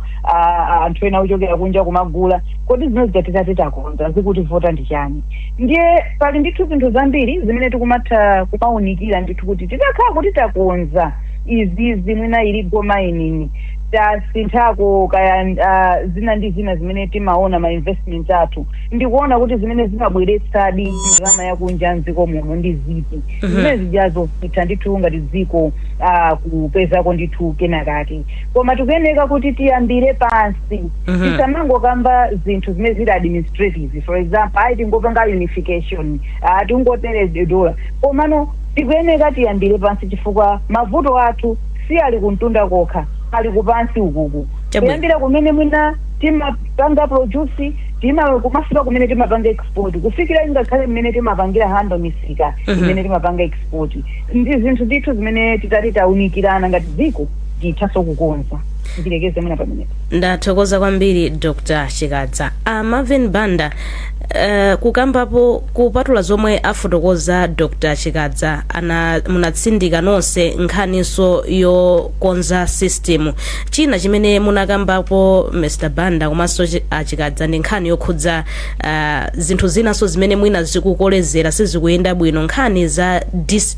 anthu ena akuchokera kunja kumagula. Kodi zimene zija titati takonza, zikuti vota ndi chani? Ndiye pali ndithu zinthu zambiri zimene tikumatha kumaunikira ndithu kuti titakhala kuti takonza izizi, mwina illegal mining tasinthako, kaya zina ndi zina zimene timaona ma investment athu, ndikuona kuti zimene zimabweretsadi ndalama yakunja mdziko muno ndi ziti, zimene zijazo titha ndithu ngati dziko kupezako ndithu kenakake. Koma tikuyeneka kuti tiyambire pansi, tisamangokamba zinthu zimene zili administrative. For example, ayi, tingopanga unification, tingotere dola, komano tikuyeneka tiyambire pansi, chifukwa mavuto athu si ali kumtunda kokha, ali kupansi ukuku. Kuyambira kumene mwina timapanga produce, tima kumafika kumene timapanga export, kufikira ngakhale mmene timapangira handle misika imene timapanga export, ndi zinthu ndithu zimene titati taunikirana ngati dziko tithaso kukonza. Ndilekeze mwina pamenepo. Ndathokoza kwambiri, Dr Chikadza. A Marvin Banda, kukambapo kupatula zomwe afotokoza Dr Chikadza, ana munatsindika nonse nkhaninso yokonza system. China chimene munakambapo, Mr Banda komanso Achikadza, ndi nkhani yokhudza zinthu zinanso zimene mwina zikukolezera sizikuyenda bwino, nkhani za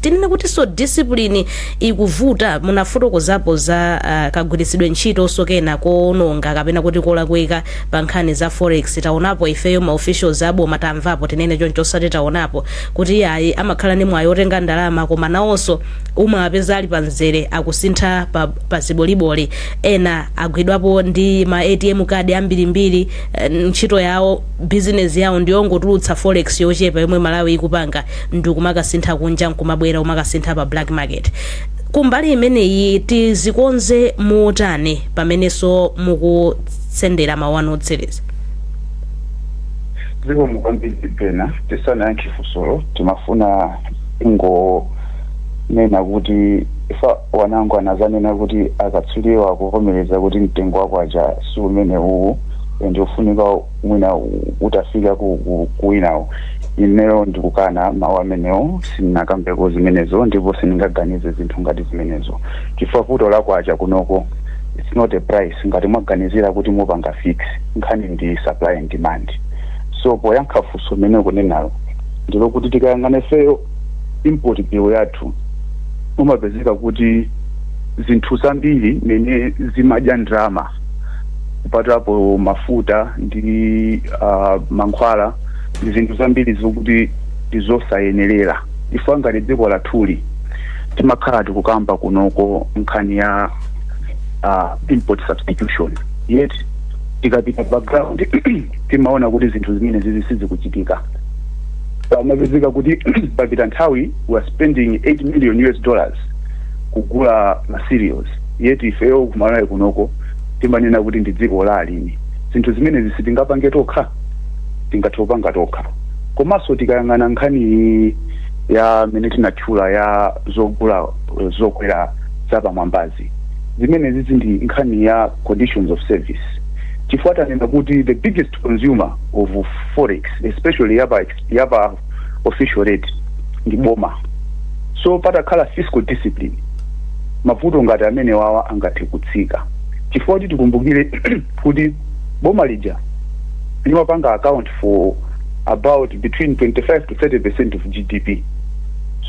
tinene kutinso discipline ikuvuta. Munafotokozapo za kagwiritsidwe ntchito sokena koononga kapena kuti kolakwika pa nkhani za forex. Taonapo ifeyo ma officials aboma, tamvapo, tinene choncho, osati taonapo, kuti ayi, amakhala ndi mwayi otenga ndalama, koma nawonso umapeza ali pamzere akusintha pa ziboliboli. Ena agwidwapo ndi ma ATM card ambirimbiri. Ntchito yawo, business yawo ndiyongotulutsa forex yochepa yomwe Malawi ikupanga ndikumakasintha kunja, nkumabwera kumakasintha pa black market. Kumbali imeneyi tizikonze motani, pamenenso mukutsendera mawu anu otsiriza? Zikomo kwambiri pena. Tisanayankhe funsolo, timafuna ingonena kuti ifa wanango anazanena kuti akatswiriwa akuvomereza kuti mtengo wakwacha si umene uwu ndi ufunika mwina utafika kuwinawo. Ineyo ndikukana mawu amenewo, sindinakambeko zimenezo ndipo sindingaganize zinthu ngati zimenezo, chifukwa vuto lakwacha kunoko, it's not a price. Ngati mwaganizira kuti mupanga fix, nkhani ndi supply and demand. So poyankha funso mmene kunenalo, ndilokuti tikayang'ana ifeyo import bill yathu, umapezeka kuti zinthu zambiri mene zimadya ndalama, kupatulapo mafuta ndi mankhwala, ndi zinthu zambiri zokuti ndizosayenerera. Ife ngati dziko lathuli timakhala tikukamba kunoko nkhani ya import substitution, yet tikapita background timaona kuti zinthu zimene zizi sizikuchitika. Pamapezeka kuti papita nthawi we are spending 8 million US dollars kugula ma cereals, yet ifeyo kumalawi kunoko timanena kuti ndi dziko la alimi. Zinthu zimenezi sitingapange tokha? Tingathe kupanga tokha. Komanso tikayang'ana nkhani ya mene tinatchula ya zogula zokwera zapamwambazi, zimenezi ndi nkhani ya conditions of service, chifukwa tanena kuti the biggest consumer of forex, especially yapa official rate, ndi boma. So patakhala fiscal discipline, mavuto ngati amene wawa angathe kutsika, chifukwa kuti tikumbukire kuti boma lija limapanga account for about between 25 to 30% of GDP.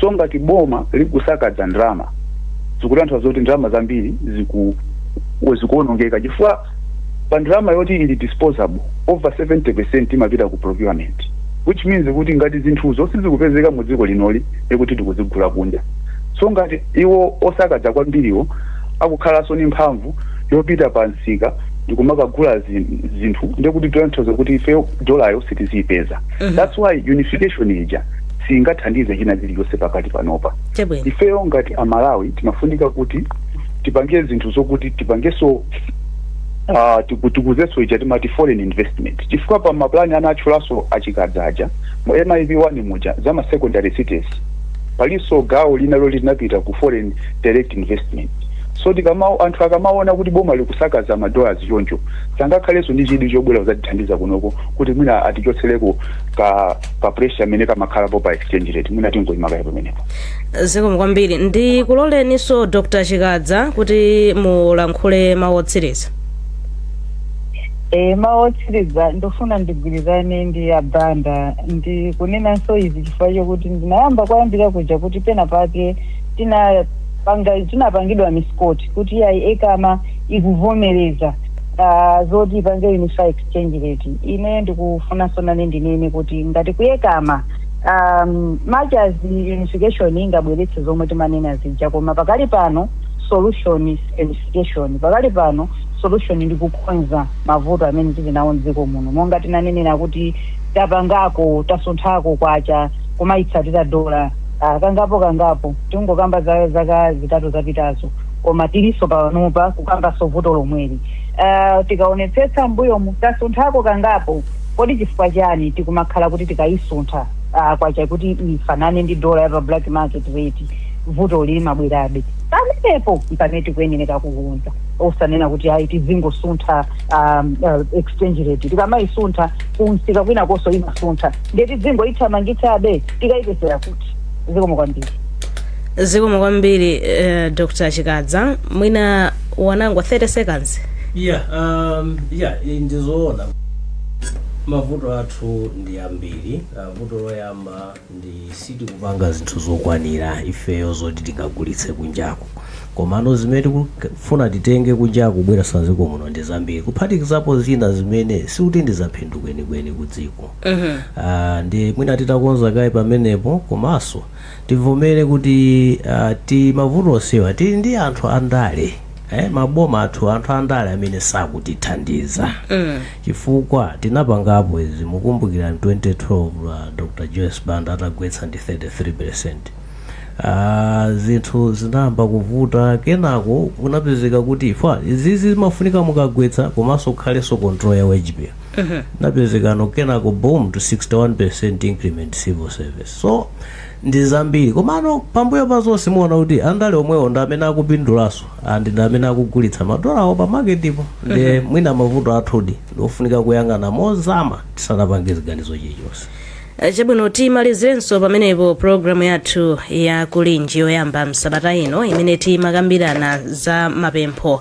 So ngati boma likusakaza ndalama, zikutanthauza kuti ndalama zambiri zikuonongeka, chifukwa pa ndalama yoti ili disposable, over 70% imapita ku procurement, which means kuti ngati zinthuzo sizikupezeka mu dziko linoli, ekuti tikuzigula kunja. So ngati iwo osakaza kwambiriwo akukhalanso ni mphamvu yopita pa msika ndikumakagula zinthu, ndekuti tanthauza kuti ife dolayo sitiziyipeza. That's why unification ija singathandize china chilichonse pakati panopa. Ifeyo ngati Amalawi timafunika kuti Tipange zinthu zokuti tipangenso tikuzenso ija timati foreign investment, chifukwa pa maplani anatchulanso achikadzaja mu MIP 1 muja za ma secondary cities, palinso gawo lina loli linapita ku foreign direct investment. So tikama anthu akamaona kuti boma likusakaza ma dollars choncho, sangakhalenso ndi chidwi chobwera kuzatithandiza kunoko kuti mwina atichotsereko ka pressure amene kamakhalapo pa exchange rate. Mwina tingoyimakayo pamenepo. Zikomo kwambiri. Ndikuloleninso Dr Chikadza kuti mulankhule mawu otsiriza. Mawu otsiriza, ndofuna ndigwirizane ndi abanda. Ndi kunenanso izi chifukwa chokuti ndinayamba kwayambira kuja kuti pena pake tinapangidwa misquote kuti iyayi, ECAMA ikuvomereza zoti ipange unify exchange rate. Ine ndikufunanso nane ndinene kuti ngati ku ECAMA, much as unification ingabweretse zomwe timanena zija, koma pakali pano solution is unification. Pakali pano solution ndi kukonza mavuto amene tili nawo mdziko muno, monga tinanenera kuti tapangako, tasunthako kwacha kumayitsatira dola kangapo kangapo, tingokamba za zaka 3 zapitazo, koma tilinso panopa kukambanso vuto lomweli. Tikaonetsetsa mbuyomu tasunthako kangapo. Kodi chifukwa chani tikumakhala kuti tikayisuntha kwacha kuti ifanane ndi dola ya pa black market rate, vuto limabwerabe? Pamenepo pamene tikuyenera kukonza, osanena kuti ayi, tizingosuntha exchange rate. Tikamayisuntha kumsika kwinakonso imasuntha, ndiye tidzingoyithamangitsabe, tikayipesera kuti? Zikomo kwambiri. Zikomo kwambiri, Dr Chikadza. Mwina wanangwa 30 seconds. Yeah, ndizoona, mavuto athu ndi ambiri. Vuto loyamba ndi sitikupanga zinthu zokwanira ifeyo zoti tingagulitse kunjaku, komano zimene tikufuna titenge kunjaku kubweretsa dziko muno ndi zambiri, kuphatikizapo zina zimene sikuti ndi zaphindu kwenikweni ku dziko. Ndi mwina titakonza kaye pamenepo, komanso tivomere kuti ti mavuto onsewa tili ndi anthu andale, maboma athu, anthu andale amene sakutithandiza, chifukwa tinapangapo izi. Mukumbukira 2012, Dr Joyce Banda atagwetsa ndi 33%, zinthu zinayamba kuvuta. Kenako kunapezeka kuti fa izizi zimafunika mukagwetsa, komanso kukhalenso control ya wage bill. Napezekano kenako boom to 61% increment civil service. So ndi zambiri, komano pambuyo pa zonse muona kuti andale omwewo ndi amene akupindulanso and ndi amene akugulitsa madolawo pa marketipo. Ndi mwina mavuto athudi ndiofunika kuyang'ana mozama tisanapange ziganizo chilichonse. Chabwino, timalizirenso pamenepo programu yathu ya Kulinji yoyamba msabata ino, imene timakambirana za mapempho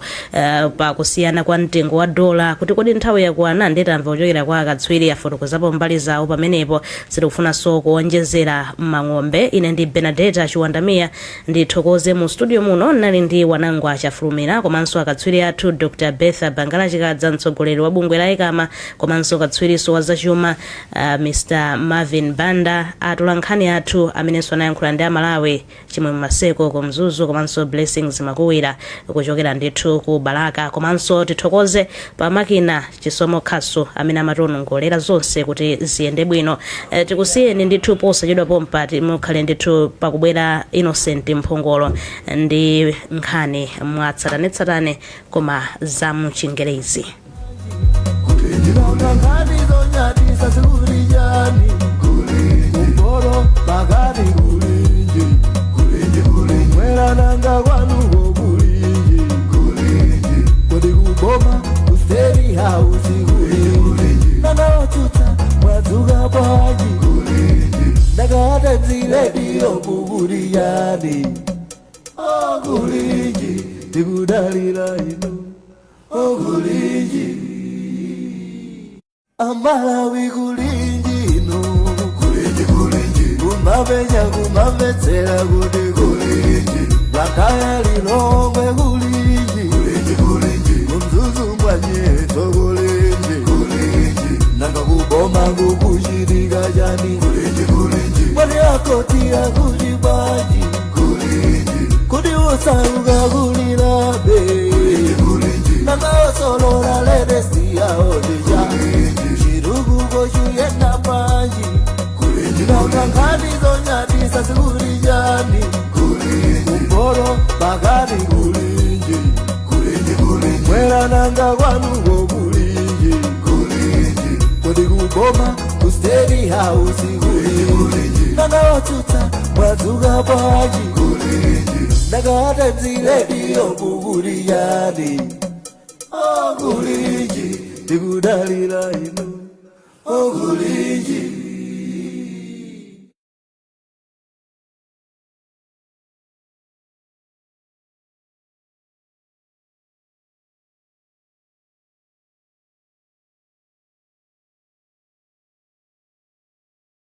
pa kusiyana kwa mtengo wa dola, kuti kodi nthawi yakwana? Nditamva kuchokera kwa akatswiri, afotokozapo mbali zawo pamenepo. Sitikufunanso kuonjezera mang'ombe. Ine ndi Benadeta Chiwandamiya. Ndithokoze mu studio muno nali ndi Wanangwa Chafulumira, komanso akatswiri athu Dr Betha Bangala Chikadza, mtsogoleri wa bungwe la ECAMA, komanso katswirinso wa zachuma Mr Marvin Banda, atolankhani athu amenenso anayankhula ndi Amalawi, Chimwe Maseko ku Mzuzu komanso Blessings Makuwira kuchokera ndithu ku Balaka, komanso tithokoze pa makina Chisomo Khasu amene amationongolera zonse kuti ziyende bwino. Tikusiyeni ndithu posachedwa pompa mukhale ndithu pakubwera Innocent Mphongolo ndi nkhani mwatsatanetsatane koma za mchingerezi. Nkhani zonyadisa sikulijani, kumporo pakati kulinji, mwerananga kwanuko kulinji, kodi kuboma ku State House kulinji, nanaotsutsa mwadzuka bwanji, ndakatadzilediyo kukuliyani okulinji, tikudalira inu okulinji, Amalawi kulinji inu, kulinji kulinji, kumapenya kumamvetsera kuti kulinji, Blantyre, Lilongwe kulinji, kulinji kulinji, kumzuzu mwanyeto kulinji, kulinji, nanga kuboma kukuchitika chani, kulinji kulinji, mwati akoti akuti bwanji, kulinji, kuti usauka kulilabe, kulinji, nanga osolola latest yaonija, chirukuko chuyenda bwanji, nanga nkhani zonyadisa sikulijani, kumporo pakati kulinji. Omvera, nanga kwanuko kulinji? Kulinji? Kodi kuboma, ku State House, kulinji? Nanga watsutsa, mwadzuka bwanji? Kulinji? Nanga Times Radio kukuliyani? Oh, kulinji, tikudalira inu. Oh, kulinji.